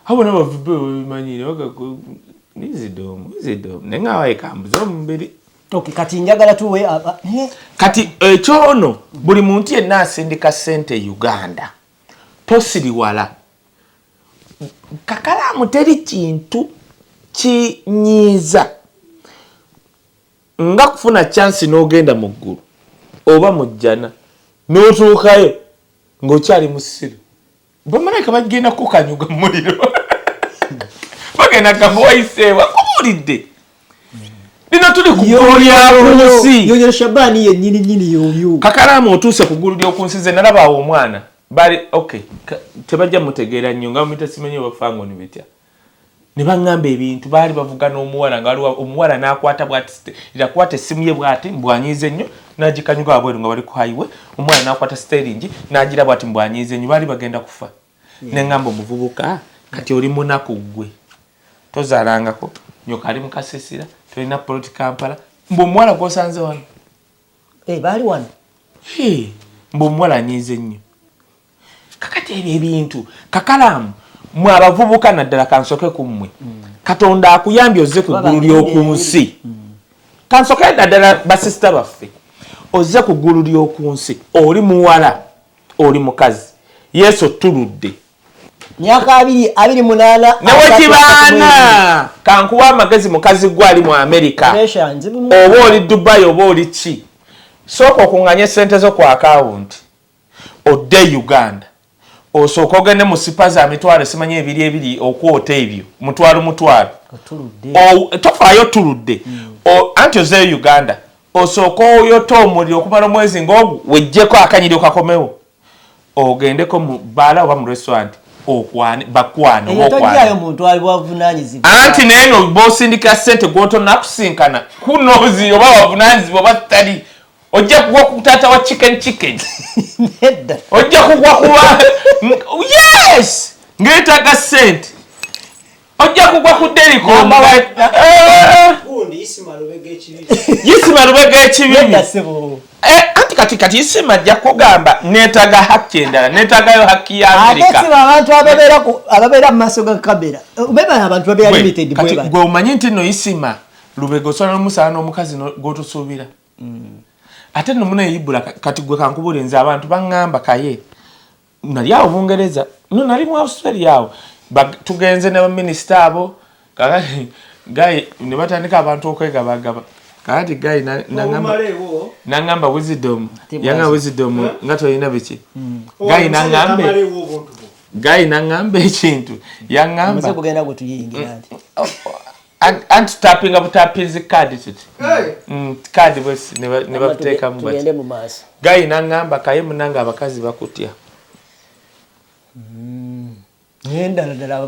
abo nabo bavudde bebimanyire. Wisdom, Wisdom, naye nga wayekambuza omubiri.
Okay, kati njagala tuwe
Kati ekyono buli muntu yenna asindika ssente e Uganda tosiriwala kakalaamu, teri kintu kinyiiza nga kufuna chance n'ogenda mu ggulu oba mu jjana n'otuukayo ng'okyali musiru. Bamalayika bagenda kukanyuga mu muliro, bagenda gamba wayiseewa kubuulidde lino tuli ku ggulu lya ku nsi.
Yoyo Shabani yennyini nyini yoyo.
Kakalaamu otuuse ku ggulu ly'oku nsi. Ze nalaba awo omwana bali okay, tebajja mutegeera nnyo nga bamuyita simanyi oba bitya, ne baŋŋamba ebintu baali bavuga n'omuwala nga waliwo omuwala n'akwata bwati yakwata essimu ye bwati mbwanyiize nnyo n'agikanyuga wabweru nga bali ku highway. Omuwala n'akwata steering n'agira bwati mbwanyiize nnyo, baali bagenda kufa. Ne ŋŋamba omuvubuka, kati oli munaku ggwe, tozaalangako, nyoka ali mu kasisira, tolina poloti Kampala, mbu omuwala gw'osanze wano.
Eh, baali wano.
Hey, mbu omuwala anyiize nnyo. Kakati ebyo ebintu kakalaamu mwe abavubuka naddala kansoke ku mmwe. Katonda akuyambye ozze ku ggulu ly'oku nsi. Kansoke naddala basisita baffe, ozze ku ggulu ly'oku nsi, oli muwala, oli mukazi, Yesu otuludde.
Myaka 28.
Newekibaana kankuwa amagezi, mukazi gwe ali mu Amerika
Pressure nzibu mu-
oba oli Dubai oba oli ki, sooka okuŋŋanye sente zo ku akawunti odde e Uganda, osooka ogende mu spa za mitwalo simanyi ebiri ebiri okwota ebyo mutwalo mutwalo.
Otuludde.
Tofaayo tuludde. Anti ozeeyo Uganda osooka oyote omuliro okumala omwezi ngaogwo, wejjeko akanyiri okakomewo, ogendeko mu bbaala oba mu restaurant okwane bakwane oba
Eyo tojjayo
okwane.
muntu ali bwavunanyizibwa.
Anti neeno bosindika sente gwotonakusinkana kunozi oba wavunanyizibwa oba tali. Ojja kugwa ku taata wa chicken chicken.
Nedda.
Ojja kugwa kuba yes, ngeetaaga sente. Ojja kugwa ku Deriko.
Gundi Isima Lubega ekibibi.
Isima Lubega ekibibi.
Nedda ssebo.
Eh, anti kati Isima ajja kugamba neetaaga haki endala, neetaagayo haki ya
Ate
Amerika.
siba abantu ababeera mu maaso ga kamera, beba abantu babeera
Gwe,
limited
kati
bwe bati.
gwe omanyi nti nno Isima Lubega osobola n'omusala n'omukazi gw'otosuubira. Ate nno muneyibula kati gwe kankubuulire, nze abantu baŋŋamba Kaye nali awo Bungereza, no nali mu Australia awo, tugenze ne baminisita abo, kakati guy ne batandika abantu okwegabagaba. Kakati guy
Obumaleewo.
naŋŋamba Wisdom,
Ate
yaŋŋamba
bwazi.
Wisdom nga tolina biki.
Owo
Guy
omusajja
naŋŋambe,
tamaleewo obuntu bwo.
guy naŋŋamba ekintu, yaŋŋamba
Omuze gugenda gutuyingira nti
anti tapinga butapinzi kaadi tuti.
Hey!
Kaadi bwesi ne babuteekamu bati.
Tugende mu maaso.
Guy naŋŋamba Kaye munange abakazi bakutya.
Naye ddala ddala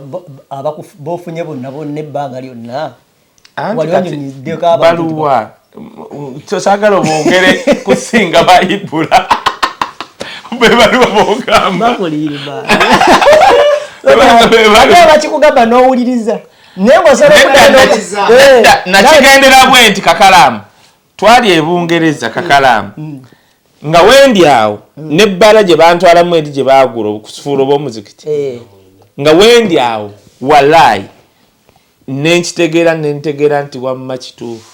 bofunye bonna bonna ebbanga lyonna.
Anti
Wali
kati
onyonyiddeko abantu nti
baluwa. Saagala obongere kusinga bayibula. Be baluwa b'ogamba.
Bakulimba.
Be baluwa.
Ate bakikugamba n'owuliriza. Naye ng'osobola
Nedda,
okugenda
nedda, nakigendera bwe nti Kakalaamu. Twali e Bungereza Kakalaamu. Nga wendi awo n'ebbaala gye bantwalamu eri gye baagula okufuula obw'omuzikiti. Nga wendi awo walaayi nenkitegeera, nentegeera nti wamma kituufu.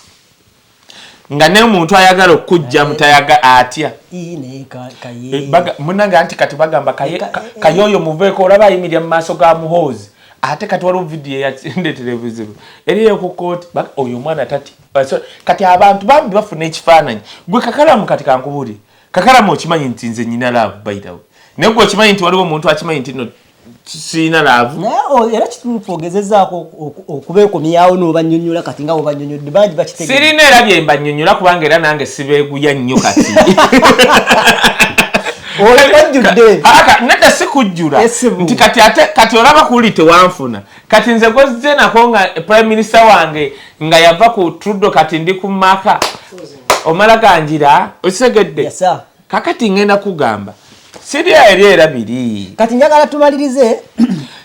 Nga n'omuntu ayagala okujja mutayaga atya.
Ii, naye Kaye.
Munnange anti kati bagamba Kaye oyo muveeko, olaba ayimirira mu maaso ga Muhoozi. Ate kati waliwo vidiyo eyandetera ebizibu eriyo ku kooti, oyo omwana tati. So, kati abantu bambi bafuna ekifaananyi. Gwe Kakalamu kati kankubuulire, Kakalamu okimanyi nti nze nyina love, by the way, naye gwe okimanyi nti waliwo omuntu akimanyi nti no siina love.
Naye era kituufu ogezezzaako okubeekomyawo n'obannyonnyola kati nga bw'obannyonnyodde bangi bakitegeera.
Sirina era bye mbannyonnyola kubanga era nange sibeeguya nnyo kati.
Ojjudde.
Nedda si kujjula.
Esibu.
Nti kati ate kati olaba kuli tewanfuna. Kati nze gwozze nako nga prime minister wange nga yava ku Trudeau, kati ndi ku maka. Omala ganjira osegedde.
Yes, sir.
Kakati ngenda kugamba siri eri era biri.
Kati njagala tumalirize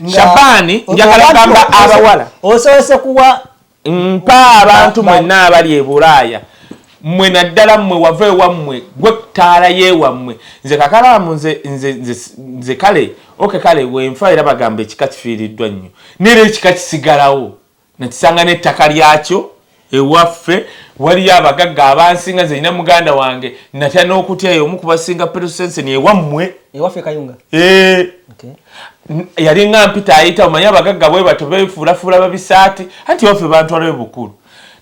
nga
Shabani, njagala kugamba abawala.
Osoose kuwa
Mpa abantu mwenna abali e Bulaaya. Mmwe naddala mmwe wava ewammwe, gwe ttaala y'ewammwe. Nze Kakalaamu nze kale, okay kale wenfa era bagamba ekika kifiiriddwa nnyo. Naye ekika kisigalawo. Nakisanga n'ettaka lyakyo ewaffe, waliyo abagagga abansinga, nze nina muganda wange natya n'okutya omu ku basinga Petersensen ewammwe.
Ewaffe Kayunga. Okay.
Yali nga mpita ayita, omanyi abagagga bwe batyo beefuulafuula babisaati, anti ewaffe bantwalayo bukulu.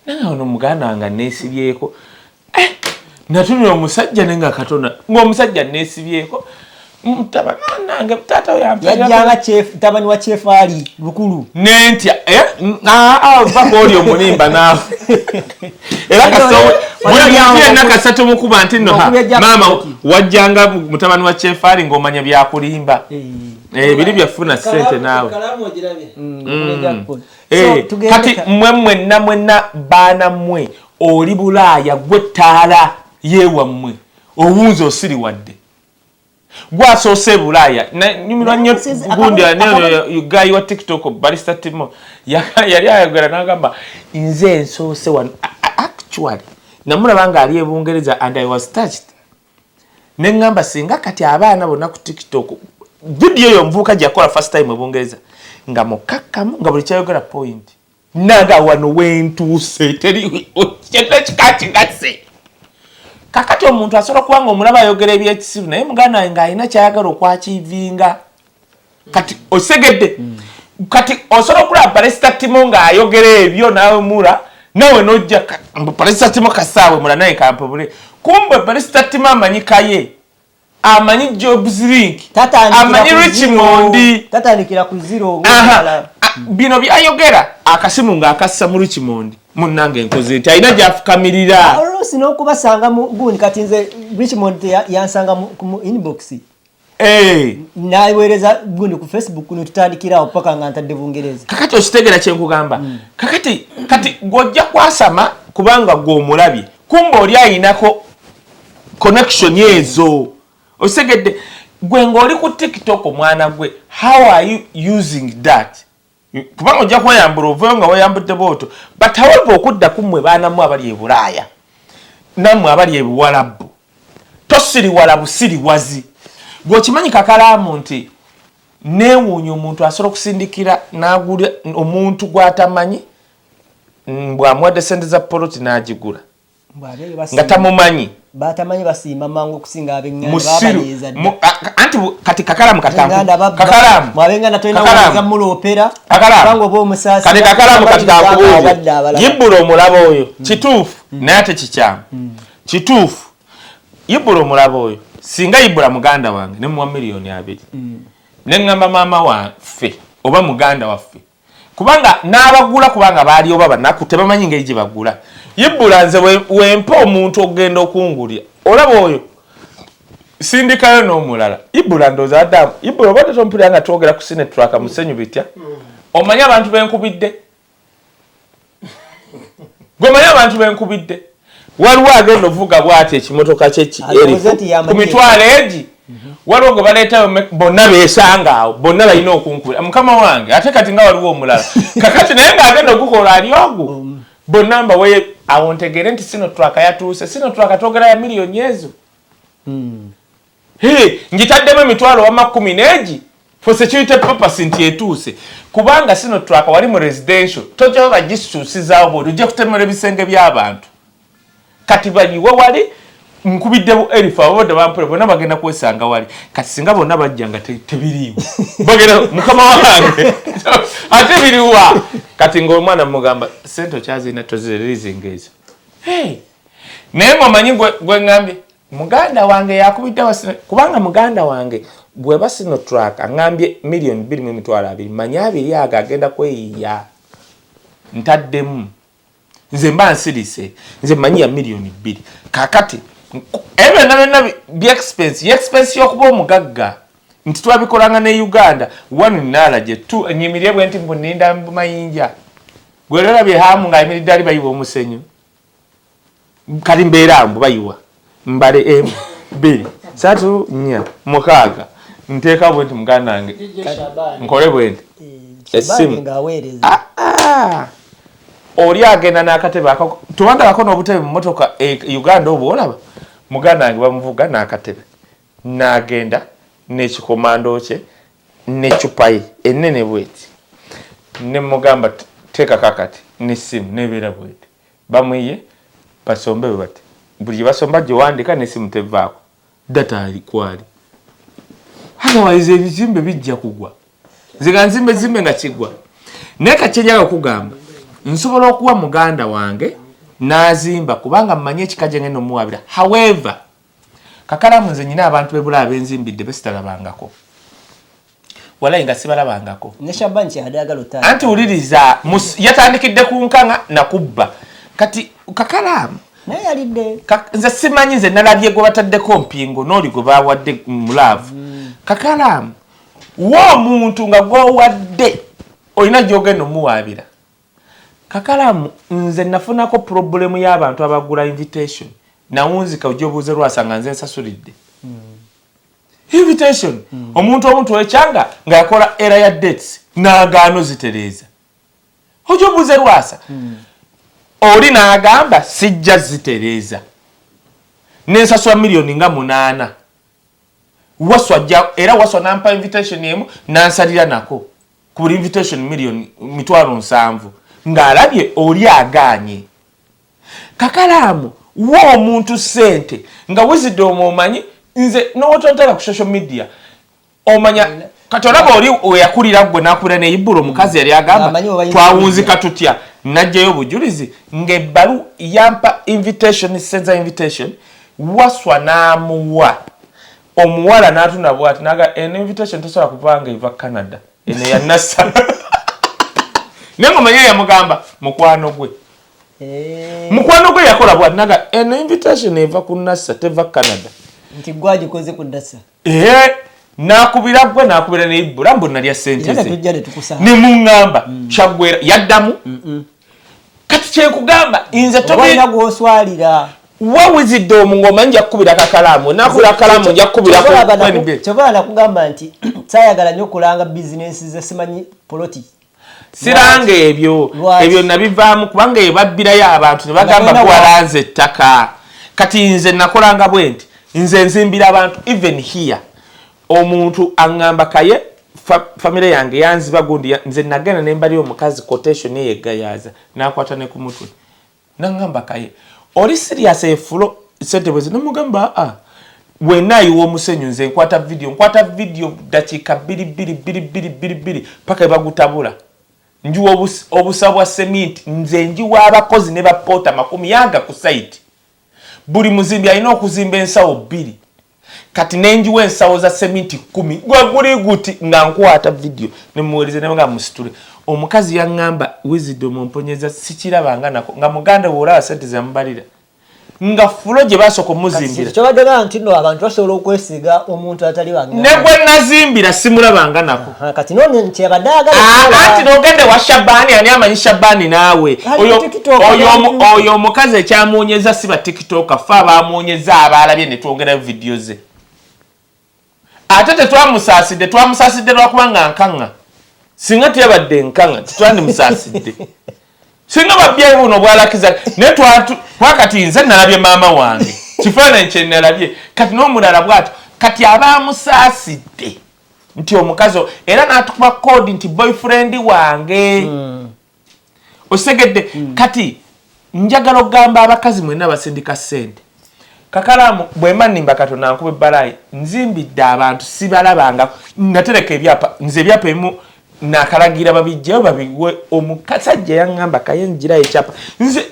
Nange ono muganda wange neesibyeko. Natunula omusajja naye nga katona, ng'omusajja neesibyeko. Mutabani nange taata we yampeera.
Yajjanga mutabani wa Chefaali Bukulu.
Nentya, va kw'oli omulimba naawe. Era buli muntu yenna kasatu mukuba nti nno, ha,
Okubya Jack
maama
Koki.
wajjanga mutabani wa Chefaali ng'omanya byakulimba. Biri byafuna ssente naawe.
Kalamu ogirabye.
So, tugende
Kati mmwe mwenna mwenna baana mmwe oli Bulaaya gwe ttaala yeewammwe owunza osiriwadde. Gwasoose Bulaaya. Nyumirwa nnyo gundi guy wa TikTok Barista Timo. Yali ayogera n'agamba nze nsoose wano. Actually namulaba ng'ali e Bungereza and I was touched. Ne ŋŋamba singa kati abaana bonna ku TikTok video eyo omuvubuka gye yakola first time e Bungereza nga mukakkamu nga buli kyayogera point. Naga wano wentuuse teri kyonna kika kigasse. Kakati omuntu asobola okuba nga omulaba ayogera ebyekisiru naye muganda wange ng'alina kyayagala okwakiivinga. Kati osegedde. Kati osobola okulaba Barista Timo ng'ayogera ebyo naawe mula nawe n'ojja mbu Barista Timo kasaawe mula naye kampubule. Kumbe Barista Timo amanyi Kaye, amanyi Jobs Link,
Tatandikira
amanyi
ku
Richmond.
zero. Tatandikira ku zero,
Aha.
ng'omulala.
Bino byayogera akasimu ng'akassa mu Richmond. Munnange nkoze nti alina gy'afukamirira.
Oluusi n'okubasanga mu gundi, kati nze Richmond yansanga mu inbox. Naweereza gundi ku Facebook ne tutandikirawo paka nga ntadde Bungereza.
Kakati okitegeera kye nkugamba. Kakati kati gw'ojja kwasama kubanga gw'omulabye. Kumbe oli ayinako Connection ezo osegedde gwe ng'oli ku TikTok, omwana gwe, how are you using that? Kubanga ojja kweyambula oveyo nga weyambudde bwotyo. But however, okudda ku mmwe baanamu abali e Bulaaya, nammwe abali e Buwalabbu, tosiriwala busiriwazi. Gwe okimanyi, Kakalaamu, nti neewuunya omuntu asobola okusindikira n'agula omuntu gw'atamanyi, bw'amuwadde sente za poloti n'agigula nga tamumanyi.
Batamanyi basiima mangu okusinga ab'eŋŋanda.
Musiru.
Babanyiiza dda.
Anti kati Kakalamu, kati
Ab'eŋŋanda babba.
Kakalamu.
Mu ab'eŋŋanda tolina
Kakalamu.
waweza muloopera
Kakalamu.
kubanga oba omusaasira.
Kati Kakalamu, kati
Abadde
kakubuuze.
abalala.
Yibbula omulaba oyo kituufu, naye ate kikyamu. Kituufu, yibbula omulaba oyo, singa yibbula muganda wange nemuwa 20 million, neŋŋamba maama waffe oba muganda waffe, kubanga n'abagula, kubanga baali oba banaku, tebamanyi ngeri gye bagula. Yibbula nze wempa omuntu okugenda okungulira, olaba oyo sindikayo n'omulala. Ibula ndowooza addamu. Ibula, obadde tompulira nga twogera ku Sinotruk musenyu bitya? Omanyi abantu benkubidde? Gwemanyi abantu benkubidde? Waliwo agenda ovuga bwati ekimotoka kye ki
Alowooza nti yamanyi.
ku mitwalo egi. Waliwo gwe baleetayo, bonna beesanga awo, bonna balina okunkubira mukama wange. Ate kati nga waliwo omulala kakati naye ng'agenda ogukola ali ogwo, bonna mbawe awo ntegere nti Sinotruk yatuuse. Sinotruk twogera ya miliyoni ezo. Hey, ngitaddemu emitwalo wama 10 n'egi for security purpose nti etuuse, kubanga Sinotruk wali mu residential tojja bagisuusizaawo bwoti, ojja kutemera ebisenge by'abantu. Kati bayiwe wali nkubidde bu erifu, ababadde bampule bonna bagenda kwesanga wali. Kati singa bonna bajja nga tebiriiwo, bagenda mukama wange ate biriwa? Kati ngaomwana mugamba sente okyazirina, tozireleasinga ezo. Hey. Naye ngomanyi gwe ŋŋambye muganda wange yakubidde kubanga muganda wange bweba Sinotruk aŋŋambye 2,200,000, manyi abiri ago agenda kweyiya ntaddemu. Nze mba nsirise, nze manyi ya 2 million. Kakati ebyo byonna byonna bi expense, ye expense y'okuba omugagga nti twabikolanga ne Uganda. One, nalage two, nyimirye bwe nti mbuninda mayinja. Gwe olabye hamu ng'ayimiridde ali bayiwa omusenyu. Kati mbeera mbu bayiwa, mbale emu, bbiri, satu, nnya, mukaaga, nteeka bwe nti muganda wange nkole bwe nti essimu.
Ng'aweereza.
Ah, ah. Oli agenda n'akatebe akako, tewandabako n'obutebe mu motoka e Uganda obwo. Olaba muganda wange bamuvuga n'akatebe n'agenda n'ekikomando kye n'eccupa ye ennene bweti, ne mugamba teekako akati n'essimu nebeera bweti, bamwiye basombe bwe bati, buli gye basomba gyewandika n'essimu tevaako, data ali kwali. Otherwise ebizimbe bijja kugwa. Nze nga nzimbe zimbe nga kigwa. Naye kakyenjaga okugamba, nsobola okuwa muganda wange n'azimba kubanga mmanyi ekika gye ngenda omuwabira. However, Kakalamu, nze nyina abantu bebula abenzimbidde besitalabangako, walayi nga sibalabangako.
Ne Shaban kyadagala otandika.
Anti wuliriza, yatandikidde ku nkanga nakubba. Kati Kakalaamu,
naye yalidde.
Nze simanyi, nze nalabye gwe bataddeko mpingo n'oli gwe bawadde mulaavu. Kakalaamu, wa omuntu nga gwowadde olina gyogenda omuwaabira. Kakalaamu, nze nafunako problem y'abantu abagula invitation, nawunzika. Ojja obuuze Lwasa nga nze nsasulidde invitation. Omuntu omuntu wekyanga nga yakola error ya dates n'agaano zitereeza, ojja obuuze Lwasa. Oli n'agamba sijja zitereeza, nensasula 8 million. Waswa ajja era Waswa nampa invitation emu nansalira nako ku buli invitation 70 million ng'alabye oli agaanye. Kakalaamu, wa omuntu ssente nga wisdom. Omanyi nze nowotontera ku social media, omanya kati olaba oli weyakulira gwe nakulira neyibula omukazi yali agamba
Amanyi oba
twawunzika tutya, najjayo obujulizi ng'ebbalu yampa invitation, senza invitation. Waswa n'amuwa omuwala n'atunda bwati naga eno invitation tosobola kubanga eva Canada, eno yanassa. Naye ng'omanye yamugamba mukwano gwe. Mukwano gwe yakola bwati naga eno invitation eva ku Nassa, teva Canada.
Nti gwagikoze ku Nassa.
Ee, nakubira gwe, nakubira neibula mbu nalya sente
era
ze.
tetujja netukusanga.
Ne muŋŋamba kyaggwera yaddamu. Kati kyenkugamba nze
oba olina gwoswalira.
Wa Wisdom ng'omanyi nja kukubira kakalaamu, nakubira kakalaamu, nja kukubira.
Kyova nakugamba nti saayagala nnyo okulanga bizinensi ze, simanyi poloti.
Siranga ebyo.
Lwaki?
Ebyo nabivaamu kubanga eyo babbirayo abantu ne bagamba
Nga
gwalanze ettaka. Kati nze nakolanga bwe nti, nze nzimbira abantu. Even here omuntu aŋŋamba, "Kaye, famire yange yanziba gundi." Nze nagenda ne mbali omukazi quotation eyo egayaza, nakwata ne ku mutwe naŋŋamba, "Kaye, oli serious? Efulo sente bwezi." Nemugamba, "Aa, wenna ayiwa omusenyu." Nze nkwata video, nkwata video dakiika 2 2 2 2 2 2 paka ebagutabula. Njiwa obusa bwa seminti, nze njiwa abakozi ne bapoota 20 ku site. Buli muzimbi alina okuzimba ensawo 2, kati nenjiwa ensawo za seminti 10. Gwe guli guti nga nkwata video nemuweereza nga musitule. Omukazi yaŋŋamba, "Wisdom, mponyeza, sikirabanga nako." Nga muganda we olaba sente zamubalira nga floor gye basooka omuzimbira.
Kyobadde gaa nti nno abantu basobola okwesiga omuntu atali
Ne gwe nazimbira simulabanga nako.
Kati nno kyabadde ayagala
Ah,
okukola.
anti nogende wa Shabani, ani amanyi Shabani naawe?
Ali TikTok,
Oyo omukazi ekyamuwonyeza si ba TikTok, fe abamuwonyeza abaalabye ne twongerayo vidiyo ze. Ate tetwamusaasidde, twamusaasidde lwakuba nga nkaŋŋa. Singa teyabadde nkaŋŋa tetwandimusaasidde. Singa babyayo buno bwalakiza naye twakati nze nalabye maama wange, kifaananyi kye nalabye. Kati n'omulala bw'atyo, kati abamusaasidde nti omukazi era n'atukuba code nti boyfriend wange. Osegedde? Kati njagala okugamba abakazi mwenna basindika ssente, kakalaamu bwemba nnimba Katonda nkuba ebbalayi. Nzimbidde abantu sibalabanga, natereka ebyapa. Nze ebyapa ebimu nakalagira babijjayo babiwe. Omusajja yaŋŋamba, "Kaye, njirayo ekyapa." Nze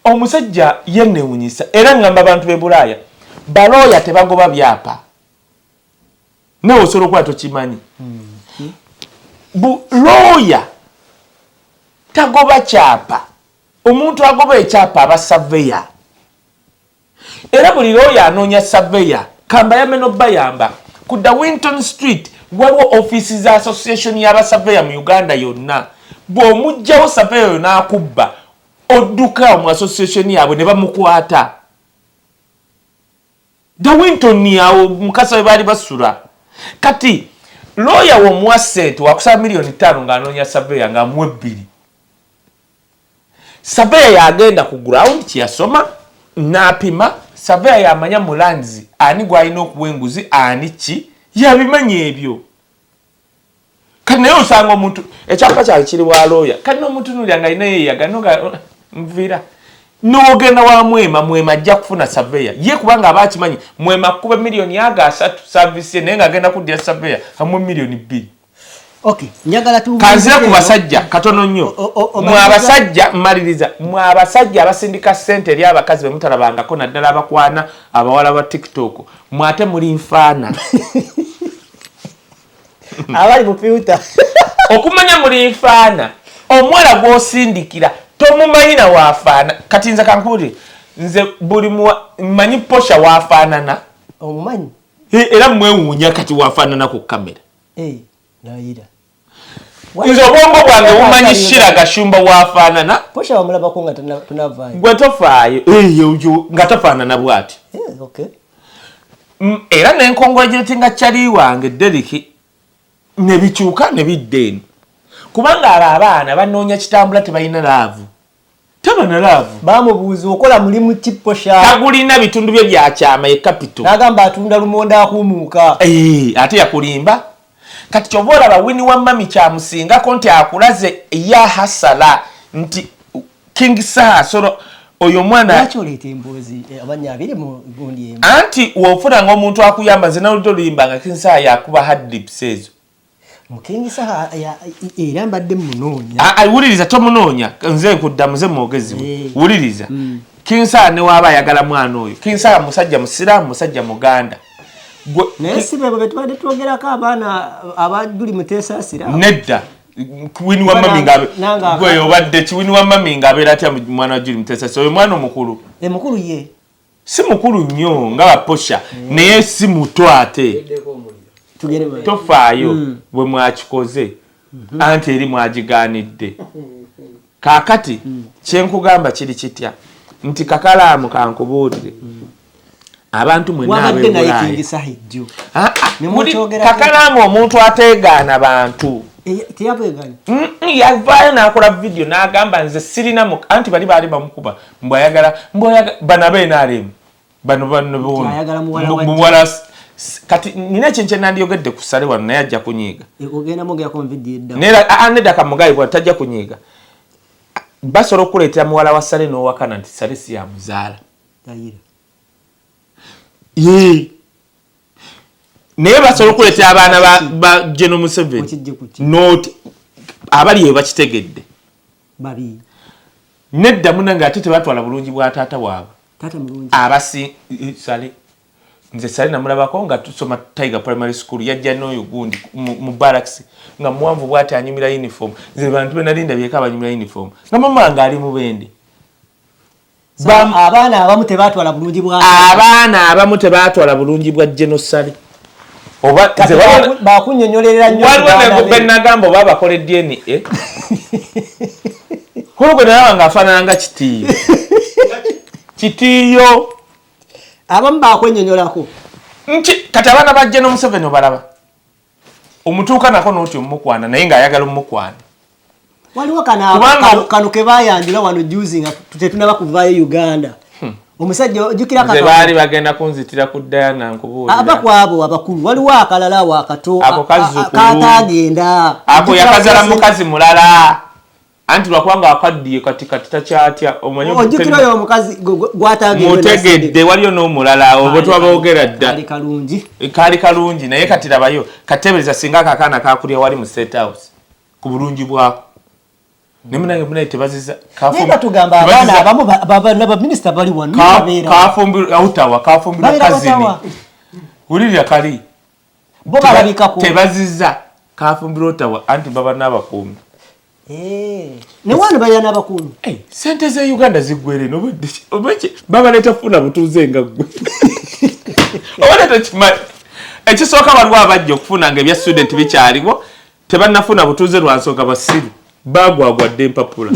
omusajja yennewunyisa. Era ŋŋamba abantu b'e Bulaaya, balooya tebagoba byapa, nawe osobola okuba tokimanyi. Looya tagoba kyapa. Omuntu agoba ekyapa aba surveyor, era buli looya anoonya surveyor. Kambayambe nobayamba, ku Winton Street waliwo ofiisi za association y'abasurveyor mu Uganda yonna. Bw'omugjawo surveyor oyo n'akubba, odduka mu association yaabwe ne bamukwata. Winton awo Mukasa we baali basula. Kati looya womuwa ssente, wakusaba miliyoni 5 ng'anoonya surveyor, ng'amuwa 2. Surveyor yagenda ku ground, kyeyasoma n'apima. Surveyor yamanya mu lands ani gwalina okuwa enguzi, ani ki, yabimanya ebyo. Kati naye osanga omuntu ekyapa kyali kiri wa looya, kati n'omutunulira nga alina yeyaga noga nvira n'ogenda wa Mwema. Mwema ajja kufuna surveyor ye, kubanga aba akimanyi Mwema akuba miliyoni aga 3 service ye, naye ng'agenda kuddira surveyor amuwe miliyoni 2.
Okay, njagala tu
Kanzire ku basajja katono nnyo.
O-
Mwe abasajja, mmaliriza, mwe abasajja abasindika ssente eri abakazi be mutalabangako, naddala abakwana abawala ba TikTok, mwe ate muli nfaana.
Abali mu filter.
Okumanya muli nfaana, omuwala gw'osindikira tomumanyi na waafaana. Kati nze kankuwulire, nze buli mmanyi Posha waafaanana.
Omumanyi?
Era mwewuunya kati waafaanana ku kamera.
Eh, nayira.
Nze obwongo bwange bumanyi Shira Gashumba waafaanana.
Posha wamulabako nga tunavaayo?
Gwe tofaayo. Eyo nga tafaanana bw'ati.
Eh, okay.
Era nencongratulatinga kyali wange Deriki, ne bikyuka ne bidda eno, kubanga abo abaana banoonya kitambula, tebalina love, taba na love.
Bamubuuza, "Okola mulimu ki, Posha?"
Tagulina bitundu bye byakyama e capital.
N'agamba atunda lumonde akuumuuka.
Eh, ate yakulimba. Kati kyova olaba Wini wa mami kyamusingako nti akulaze ya hasala nti King Saha solo oyo omwana.
Lwaki oleeta emboozi abanya abiri mu gundi emu?
Anti wofuna omuntu akuyamba. Nze nawulidde oluyimba nga King Saha yakuba adlibs ezo.
Mu King Saha era mbadde munoonya.
Ah, ah, wuliriza, tomunoonya, nze nkudda muze mwogezi we.
Eh.
Wuliriza, King Saha ne waaba ayagala mwana oyo, King Saha musajja musiraamu, musajja muganda.
Naye si bebo betubadde twogerako, abaana abajuli Muteesasira?
Nedda, Wini wa mami nga gwe obadde ki? Wini wa mami nga abeera atya mwana wa Juli Muteesasira? Oyo mwana omukulu.
Emukulu ye.
Si mukulu nnyo nga baposha, naye si muto ate.
Tugende maaso.
Tofaayo bwe mwakikoze, anti eri mwagigaanidde. Kaakati kyenkugamba kiri kitya Nti kakalaamu kankubuulire. Abantu mwenna
Wabadde naye
ab'ebulaaya.
King Saha ejjo.
Ah, ah,
Ne
muli
mukyogerako.
kakalaamu omuntu ateegaana bantu.
Teyabweganya.
Yavaayo n'akola vidiyo n'agamba nze sirina anti bali baali bamukuba mbw ayagala bano aba NRM bano bano bono.
Ayagala muwala wa
Muwala kati nina ekintu kye nandiyogedde ku Sale wano naye ajja kunyiiga.
Ogenda mwogerako mu vidiyo edda.
Naye nedda kamugayi bw'ati tajja kunyiiga. Basobola okukuleetera muwala wa Sale n'owakana nti Sale si yamuzaala.
Tayira.
Yee. Naye basobola okuleetera abaana ba General Museveni.
Okijje ku ki?
Not abali eyo bakitegedde.
Babi.
Nedda munnange ate tebatwala bulungi bwa taata waabwe.
Taata mulungi.
Abasi Sale. Nze Sale namulabako nga tusoma Tiger Primary School, yajja n'oyo gundi mu barracks nga muwanvu bw'ati anyumira uniform. Nze bantu be nali ndabyeko abanyumira uniform. Nga mama wange ali mubende.
So, abaana abamu tebatwala bulungi bwa
Abaana abamu tebatwala bulungi bwa General Sale. Oba
Kati
nze
bakunnyonnyolera nnyo
waliwo
abaana
ne
be.
be nagamba oba bakole DNA. Kulu gwe nalaba ng'afaanana nga Kitiiyo. Kitiiyo.
Abamu bakwennyonnyolako.
Nki kati abaana ba General Museveni obalaba. Omutuuka nako n'otyo omukwana naye ng'ayagala omukwana.
Waliwo
Kubanga
kano ke baayanjula wano juzi nga tetunnaba kuvaayo Uganda. Omusajja ojjukira
Nze
kano?
baali bagenda kunzitira ku Diana nkubuulira.
Aba ku abo abakulu waliwo akalala awo akato,
Ako kazzukulu.
kaataagenda.
Ako
Ojjukira
yakazala mukazi mulala. Anti lwakubanga akaddiye kati kati takyatya, omanyi
Ojjukira oyo omukazi gw'ataagenda
Mutegedde, waliyo n'omulala obo twaboogera dda.
Kaali kalungi.
Kaali kalungi naye kati labayo kateebereza singa ako akaana kakulya wali mu State House ku bulungi bwako. Naye munange munaye tebaziza,
Naye batugamba abaana abamu baminisita bali wano, babeera.
Kafumbirwa Ottawa, kafumbirwa
Babeera
kazini.
Ottawa.
Wulirira kali.
Bo balabikako.
Tebaziza, kafumbirwa Ottawa, anti baba n'abakuumi.
Ne wano balina n'abakuumi.
Sente ze Uganda ziggwere eno, obadde ki? Oba ki? Babaleeta kufuna butuuze nga ggwe. Oba tokimanyi. Ekisooka waliwo abajja okufuna nga ebya student bikyaliwo, tebannafuna butuuze lwa nsonga basiru. Baagwagwadde empapula.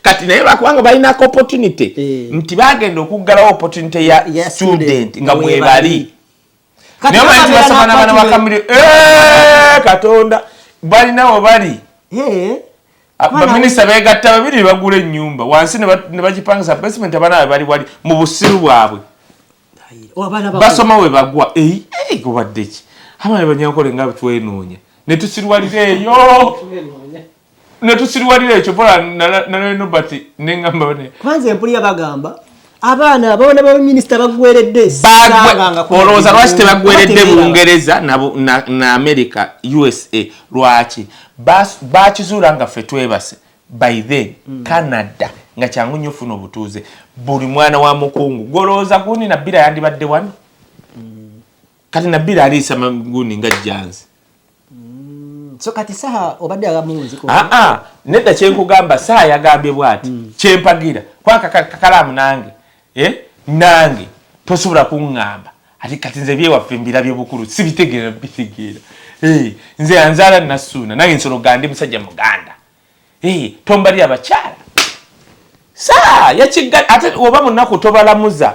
Kati naye lwakubanga balinako opportunity. Nti bagenda okuggalawo opportunity ya
Ya
student
student
nga
nga
bwe
bwe
bali.
bali. Kati
Naye omanyi nti
babeera
basoma n'abaana ba
n'abakuumi.
Kamili. Katonda. Balina we bali. Baminisita beegatta babiri bagula ennyumba wansi ne bagipangisa basement, abaana baabwe bali wali mu busiru bwabwe.
Abaana bakulu.
Basoma we bagwa. Gobadde ki? Abaana banyankole nga twenoonya. Ne tusirwalira eyo. Ne tusirwalira ekyo pola nala Nobert ne ngamba bane.
Kwanza empulira bagamba abaana abaana ba minisita baggweredde. Sisanga nga kuna
Olowooza lwaki
bizibu.
tebaggweredde
Bategeera.
Bungereza na America, USA lwaki? Bakizuula nga ffe twebase. By then, Canada nga kyangu nnyo ofuna obutuuze. Buli mwana wa mukungu. Gw'olowooza gundi Nabira yandibadde wano? Kati Nabira aliisa gundi nga jjanzi.
So kati Saha obadde agamunziko.
Nedda kye nkugamba, Saha yagambye bw'ati, kyempagira. Kwa kakalaamu nange. Nange tosobola kuŋŋamba. Ate kati nze ebyewaffe mbirabye bukulu, sibitegeera bitegeera. Nze anzaala Nassuuna, nange nsolo gandi musajja Muganda. Tombalira abakyala. Saha yakigga, ate oba munaku tobalamuza.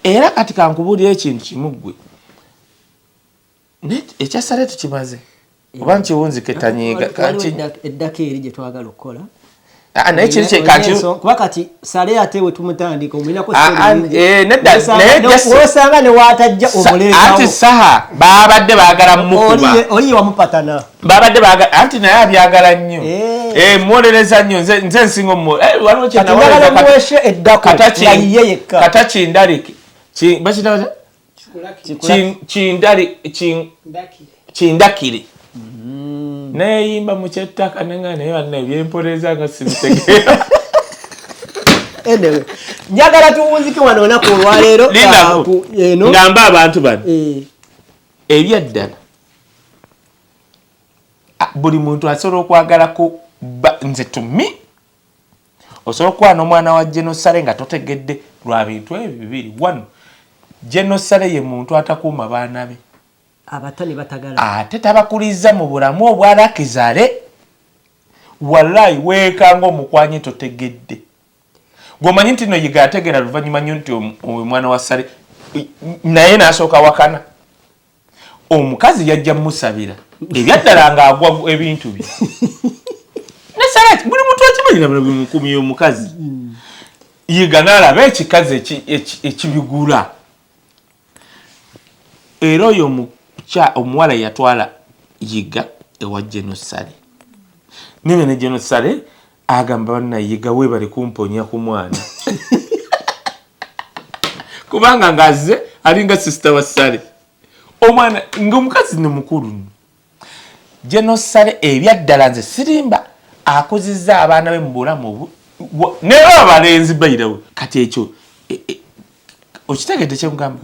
Era kati kankubuulire ekintu kimu ggwe. Naye ekya Sale tukimaze. Oba nkiwunzike tanyiiga,
Waliwo
kanki-
eddako eri gye twagala okukola.
Naye kiri kye
Olina
kanki-
kuba kati Sale ate we tumutandika, omulinako story nyingi.
Nedda, naye just-
Wosanga ne waatajja omuleetawo.
Anti Saha baabadde baagala mukuba.
Oli ye wamupatana.
Baabadde baagala, anti naye abyagala nnyo. Muwolereza nnyo, nze nsinga waliwo kye
Kati
nawolereza
njagala muweeshe eddako nga ye yekka.
Kata Kindali, bakiyita batya? Kindali, Kindakire. Neyimba mu kyettaka nenga naye banna ebyempolereza nga sibitegeera.
Anyway, njagala tuwunzike wano olunaku olwaleero.
Linda,
Eno.
ngamba abantu bano. Ebyaddala. Buli muntu asobola okwagala ku ba, nze to me osobola okwana omwana wa General Sale nga totegedde lwa bintu ebyo bibiri. One, General Sale ye muntu atakuuma baana be.
Abata ne batagala.
Ate tabakuliza mu bulamu obwalakizale. Wallahi weekanga omukwanye totegedde. Gwomanyi nti no Yiga yategeera luvannyuma nnyo nti omwana wa Sale, naye n'asooka wakana. Omukazi yajja musabira ebyaddala ng'agwa ebintu bye. Ne Sale buli muntu akimanyira buli mukumi omukazi. Yiga n'alaba ekikazi ekibigula. Era oyo omuwala yatwala Yiga ewa General Sale. Nene ne General Sale agamba banna Yiga weebale kumponya ku mwana. Kubanga ng'azze alinga sister wa Sale. Omwana ng'omukazi ne mukulu nno. General Sale ebyaddala nze sirimba akuzizza abaana be mu bulamu naye abalenzi bayirawo. Kati ekyo okitegedde kye mugamba?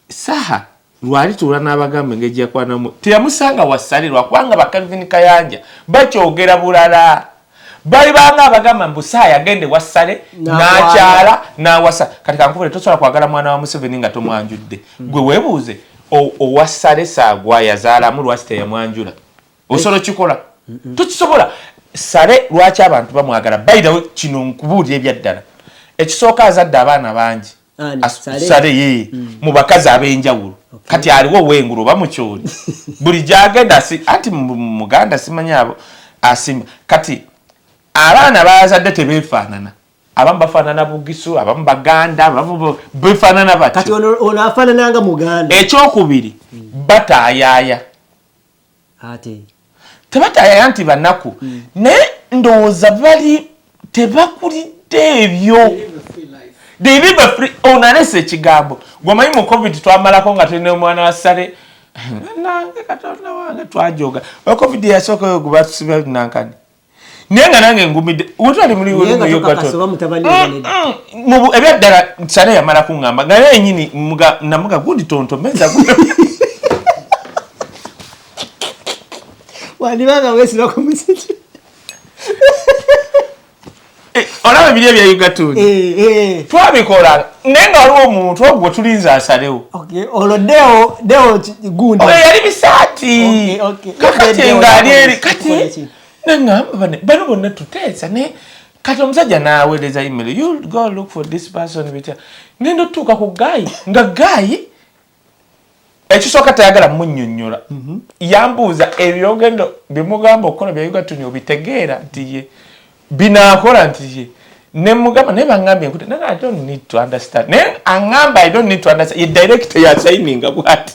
Saha lwali tuula n'abagamba engeri gye yakwanamu teyamusanga wa Sale lwakubanga ba Calvin Kayanja bakyogera bulala. Bali banga abagamba mbu Saha yagende wa Sale n'akyala n'awasa. Kati kankubule tosobola kwagala mwana wa Museveni nga tomwanjudde. Gwe weebuuze owa Sale Saagwa yazaalamu lwaki teyamwanjula? Osobola okikola? Tokisobola. Sale lwaki abantu bamwagala? By the way, kino nkubuulira ebyaddala. Ekisooka azadde abaana bangi. Sale ye mu bakazi ab'enjawulo. Kati aliwo wengulu oba mukyoli. Buli gy'agenda anti Muganda simanyi abo asimba. Kati abaana bazadde tebeefaanana. Abamu bafaanana Bugisu, abamu Baganda, abamu beefaanana batyo.
Kati ono afaanana nga Muganda.
Ekyokubiri bataayaaya.
Ate
tebataayaaya nti banaku. Naye ndowooza bali tebakulidde ebyo. They live a free. Ono alese ekigambo. Gwomanyi mu COVID twamalako nga tulina omwana wa Sale. Nange Katonda wange twajoga. Wa COVID yasooka oyo gwe batusiba nankani. Naye nga nange ngumidde. Wetwali muli ebyaddala Sale yamala kuŋŋamba nga naye yennyini namuga gundi tontomeza.
Wandibanga weesiba ku muziki.
Olaba ebiri ebya Ugatuuni twabikola naye nga waliwo omuntu ogwo tulinze asalewo.
Olwo deo gundi
oyo yali bisaati kakati ng'ali eri kati naŋŋamba bano bonna tuteesa naye kati omusajja n'aweereza email, you go look for this person bitya. Ngenda otuuka ku guy nga guy ekisooka tayagala munnyonnyola. Yambuuza ebyogendo bye mugamba okukola bya Ugatuuni obitegeera nti ye binaakola nti ye ne mugamba naye baŋŋambye nkute naye I don't need to understand. Naye aŋŋamba I don't need to understand ye director yasayininga bw'ati.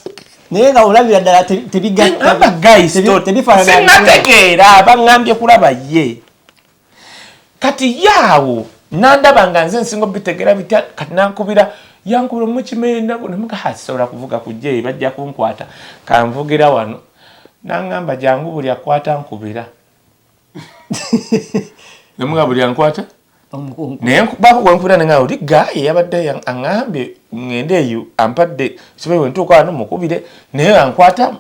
Naye nga olabira ddala
tebigatta guys sinnategeera baŋŋambye kulaba ye. Kati yaawo nandaba nga nze nsinga obitegeera bitya kati nankubira yankubira mukimenda nemuga sisobola kuvuga kujja bajja kunkwata kanvugira wano. Naŋŋamba jangu buli akwata nkubira. Nemuga buli ankwata naye bakunkubira nenga oli guy yabadde aŋŋambye ŋŋende eyo ampadde simanyi bwe ntuuka wano mukubire naye ankwata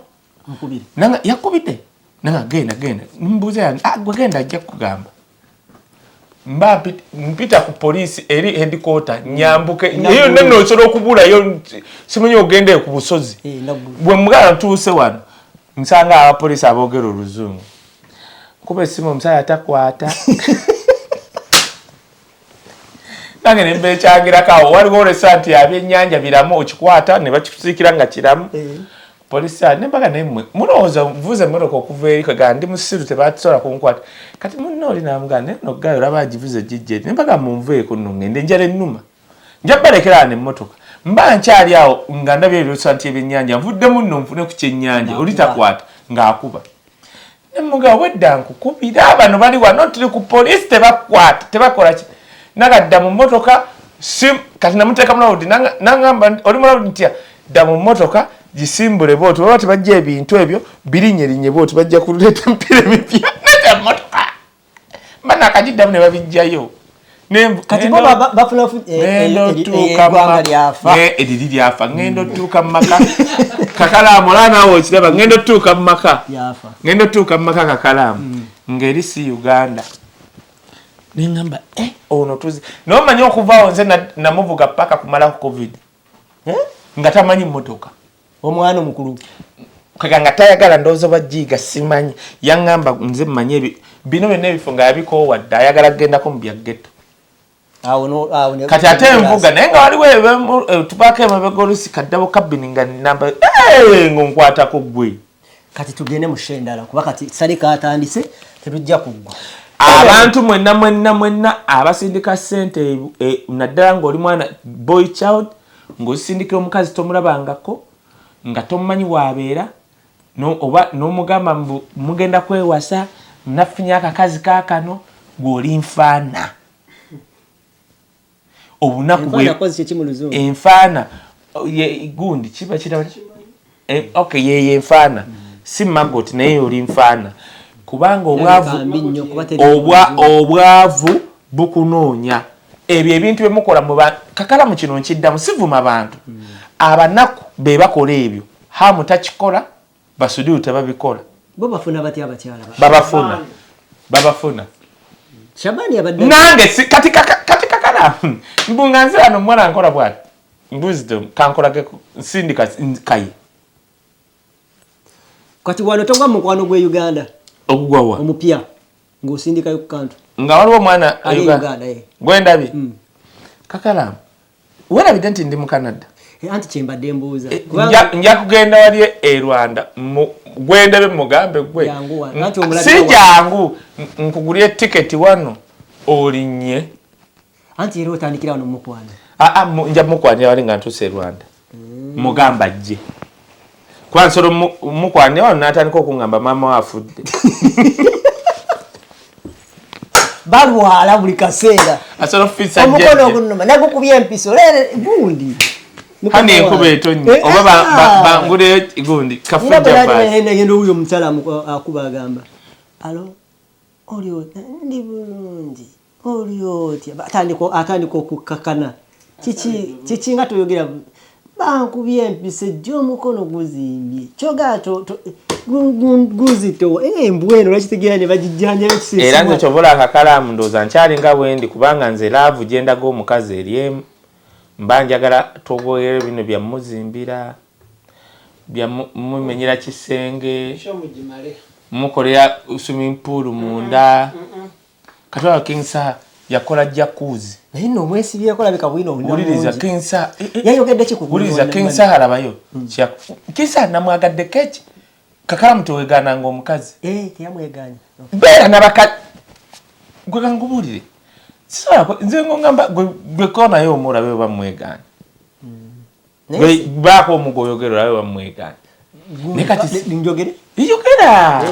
nanga yakubidde nanga genda genda mbuuza yange gwe genda ajja kugamba. Mba mpita ku poliisi eri headquarter nyambuke eyo nno osobola okubulayo simanyi ogende ku busozi. Bwe mugala ntuuse wano nsanga abapoliisi aboogera oluzungu. Nkuba essimu omusajja takwata. Nange ne mbeekyangirako awo waliwo restaurant abyennyanja biramu okikwata ne bakikusiikira nga kiramu. Poliisi ne mbaga naye mmwe mulowooza nvuze emmotoka okuva eri kwe ndi musiru tebatusobola kunkwata. Kati munno oli n'amugamba naye nno guy olaba agivuze gijja eri. Ne mbaga munveeko nno ŋŋende enjala ennuma. Nja balekera wano emmotoka. Mba nkyali awo nga ndabye restaurant y'ebyennyanja nvuddemu nno nfune ku kyennyanja oli takwata ng'akuba. Ne mugamba wedda nkukubira bano bali wano tuli ku poliisi tebakwata tebakola ki. Nagadda mu mmotoka kati namuteeka mu loud n'aŋŋamba oli mu loud ntya dda mu mmotoka gisimbule bw'oti baba tebajja ebintu ebyo birinyerinye bw'oti bajja kuleeta emipiira emipya nedda mmotoka mba nakagiddamu ne babijjayo.
Kati bo bafuna eggwanga lyafa.
Eriri lyafa ŋŋenda otuuka mu maka kakalaamu olaba naawe okiraba ŋŋenda otuuka mu maka ŋŋenda otuuka mu maka kakalaamu ng'eri si Uganda. Ne ŋŋamba ono tuzi naye omanyi okuvaawo nze namuvuga paka kumalako COVID nga tamanyi mmotoka.
Omwana omukulu
kaga nga tayagala ndowooza bajiiga simanyi yaŋŋamba nze mmanyi ebyo bino byonna ebifo nga yabikoowa dda ayagala kugendako mu bya ghetto. Kati ate envuga naye nga waliwo tubaako emabega olusi kaddabo kabini nga namba ng'onkwatako ggwe.
Kati tugende mu show endala kuba kati Sale katandise tetujja kuggwa.
Abantu mwenna mwenna mwenna abasindika ssente naddala ng'oli mwana boy child ng'osindikira omukazi tomulabangako nga tomumanyi waabeera oba n'omugamba mbu mugenda kwewasa nafunye akakazi kaakano gw'oli nfaana. Obunaku enfaana gundi kiba kiraba okay yeye enfaana si magoti naye oli nfaana kubanga obwavu bukunoonya. Ebyo ebintu bye mukola mu kakalamu kino nkiddamu sivuma bantu. Abanaku be bakola ebyo hamu takikola basudiru tebabikola.
Bo bafuna batya abakyala
babafuna babafuna.
Shabani abadde
nange kati kakalamu mbunga nze ano mwana nkola bwati wisdom kankolageko nsindika kayi.
Kati wano togwa mukwano gwe Uganda
ogugwawa
omupya ng'osindikayo ku kantu
nga waliwo omwana
Uganda
gwendabye kakalamu werabidde nti ndi mu Canada.
Anti kyembadde mbuuza
nja kugenda wali e Rwanda gwendabe mugambe gwe si jangu nkugulye tiketi wano olinnye.
Anti era otandikira wano mukwana.
Nja mukwanira wali nga ntuuse e Rwanda mugamba ajje kuba nsobola mukwanira wano n'atandika okungamba maama we afudde.
Balwala buli kaseera
asobola okufiisa
omukono ogunuma nagukubye empiso leero gundi
hani enkuba etonnye oba banguleyo gundi kafujja
baasi. Wuuyo omukyala akuba agamba alo oli ndi bulungi oli otya atandika okukkakana kiki nga toyogera bankubye empiso ejjo omukono guzimbye kyogaa guzitowa embwa eno lwakitegeera ne bagijjanjaba ekisiisa.
Era nze kyobola akakalaamu ndowooza nkyali nga bwendi kubanga nze laavu gye ndaga omukazi eri emu mba njagala togwere bino byamuzimbira byamumenyera kisenge mukolera swimming pool munda. Katwala King Saha yakola jacuzzi
naye nno omwesibyeko alabika bwino
wuliriza King Saha
yayogedde ki ku
wuliriza King Saha labayo King Saha namwagadde keki kakalamu teweegaananga omukazi
teyamwegaanya
beera nabaka gwe kankubuulire nze ngamba gwe konaye omulabe oba mwegaana baako omugoyogera olabe oba mwegaana naye kati
njogere
yogera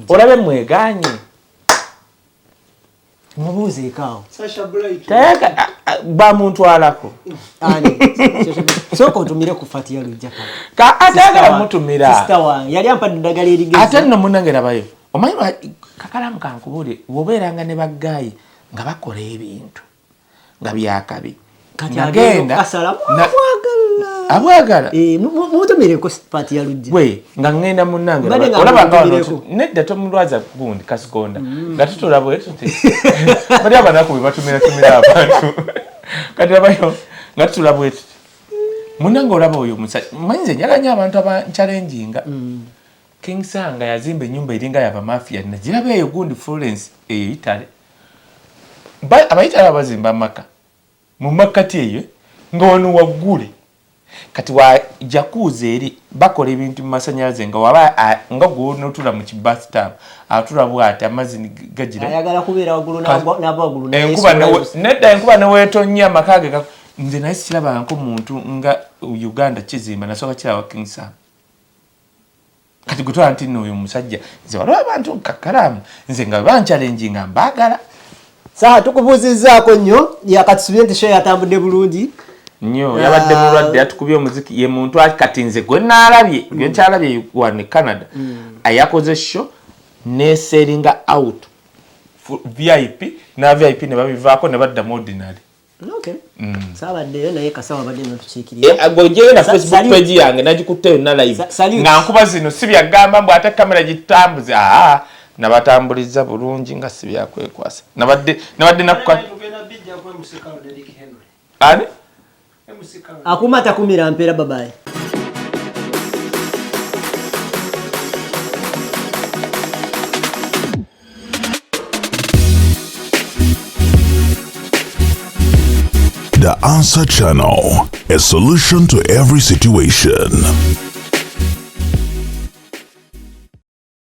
olabe mwegaanye
mubuuzeeko awo
bamuntwalako
sooka otumire ku Fatia Lujja
atayagala mutumira
yali ampadde eddagala erigezi
ate nno munnange labayo omanyi kakalamu kankubuulire bw'obeeranga ne baggaayi nga bakola ebintu nga byakabi
nagenda
abwagala
mutumireko Fatia Lujja
gwe nga ŋŋenda munnange olaba nga nedda tomulwaza gundi kasikonda nga tutula bwe tuti bali abanaku be batumiratumira abantu kati labayo nga tutula bwe tuti munnange olaba oyo omusajja manyi nze njagala nnyo abantu abanchallenginga. King Saha nga yazimba ennyumba eringa yabamafiya nagiraba eyo gundi Florence eyo Italy abayitale abazimba amaka mu makkati eyo nga wano waggule kati wa jacuzzi eri bakola ebintu mu masanyalaze nga waba nga gw'onootula mu kibathtub atula bw'ati amazzi gagira
ayagala kubeera waggulu n'ava waggulu
nedda enkuba neweetonnya amaka ge nze naye sikirabangako muntu nga Uganda kizimba nasooka kiraba King Saha. Kati gwe twala nti nno oyo omusajja nze waliwo abantu kakalamu nze nga banchallenginga mbaagala.
Saha tukubuuzizzaako nnyo yakatusubire nti show yatambudde bulungi
nnyo yabadde mulwadde yatukubye omuziki ye muntu kati nze gwe naalabye gwe nkyalabye wano e Canada ayakoze show nesellinga out VIP na VIP ne babivaako ne badda mu ordinary.
Okay. Saabaddeyo naye kasawa abadde n'otukiikirira.
Gwe na Facebook page yange nagikutte yonna live nga nkuba zino si byagamba mbu ate kamera gitambuze nabatambuliza bulungi nga si byakwekwasa nabadde nakuka ani
akuma takumira mpeera babaye.
The Answer Channel, a solution to every situation.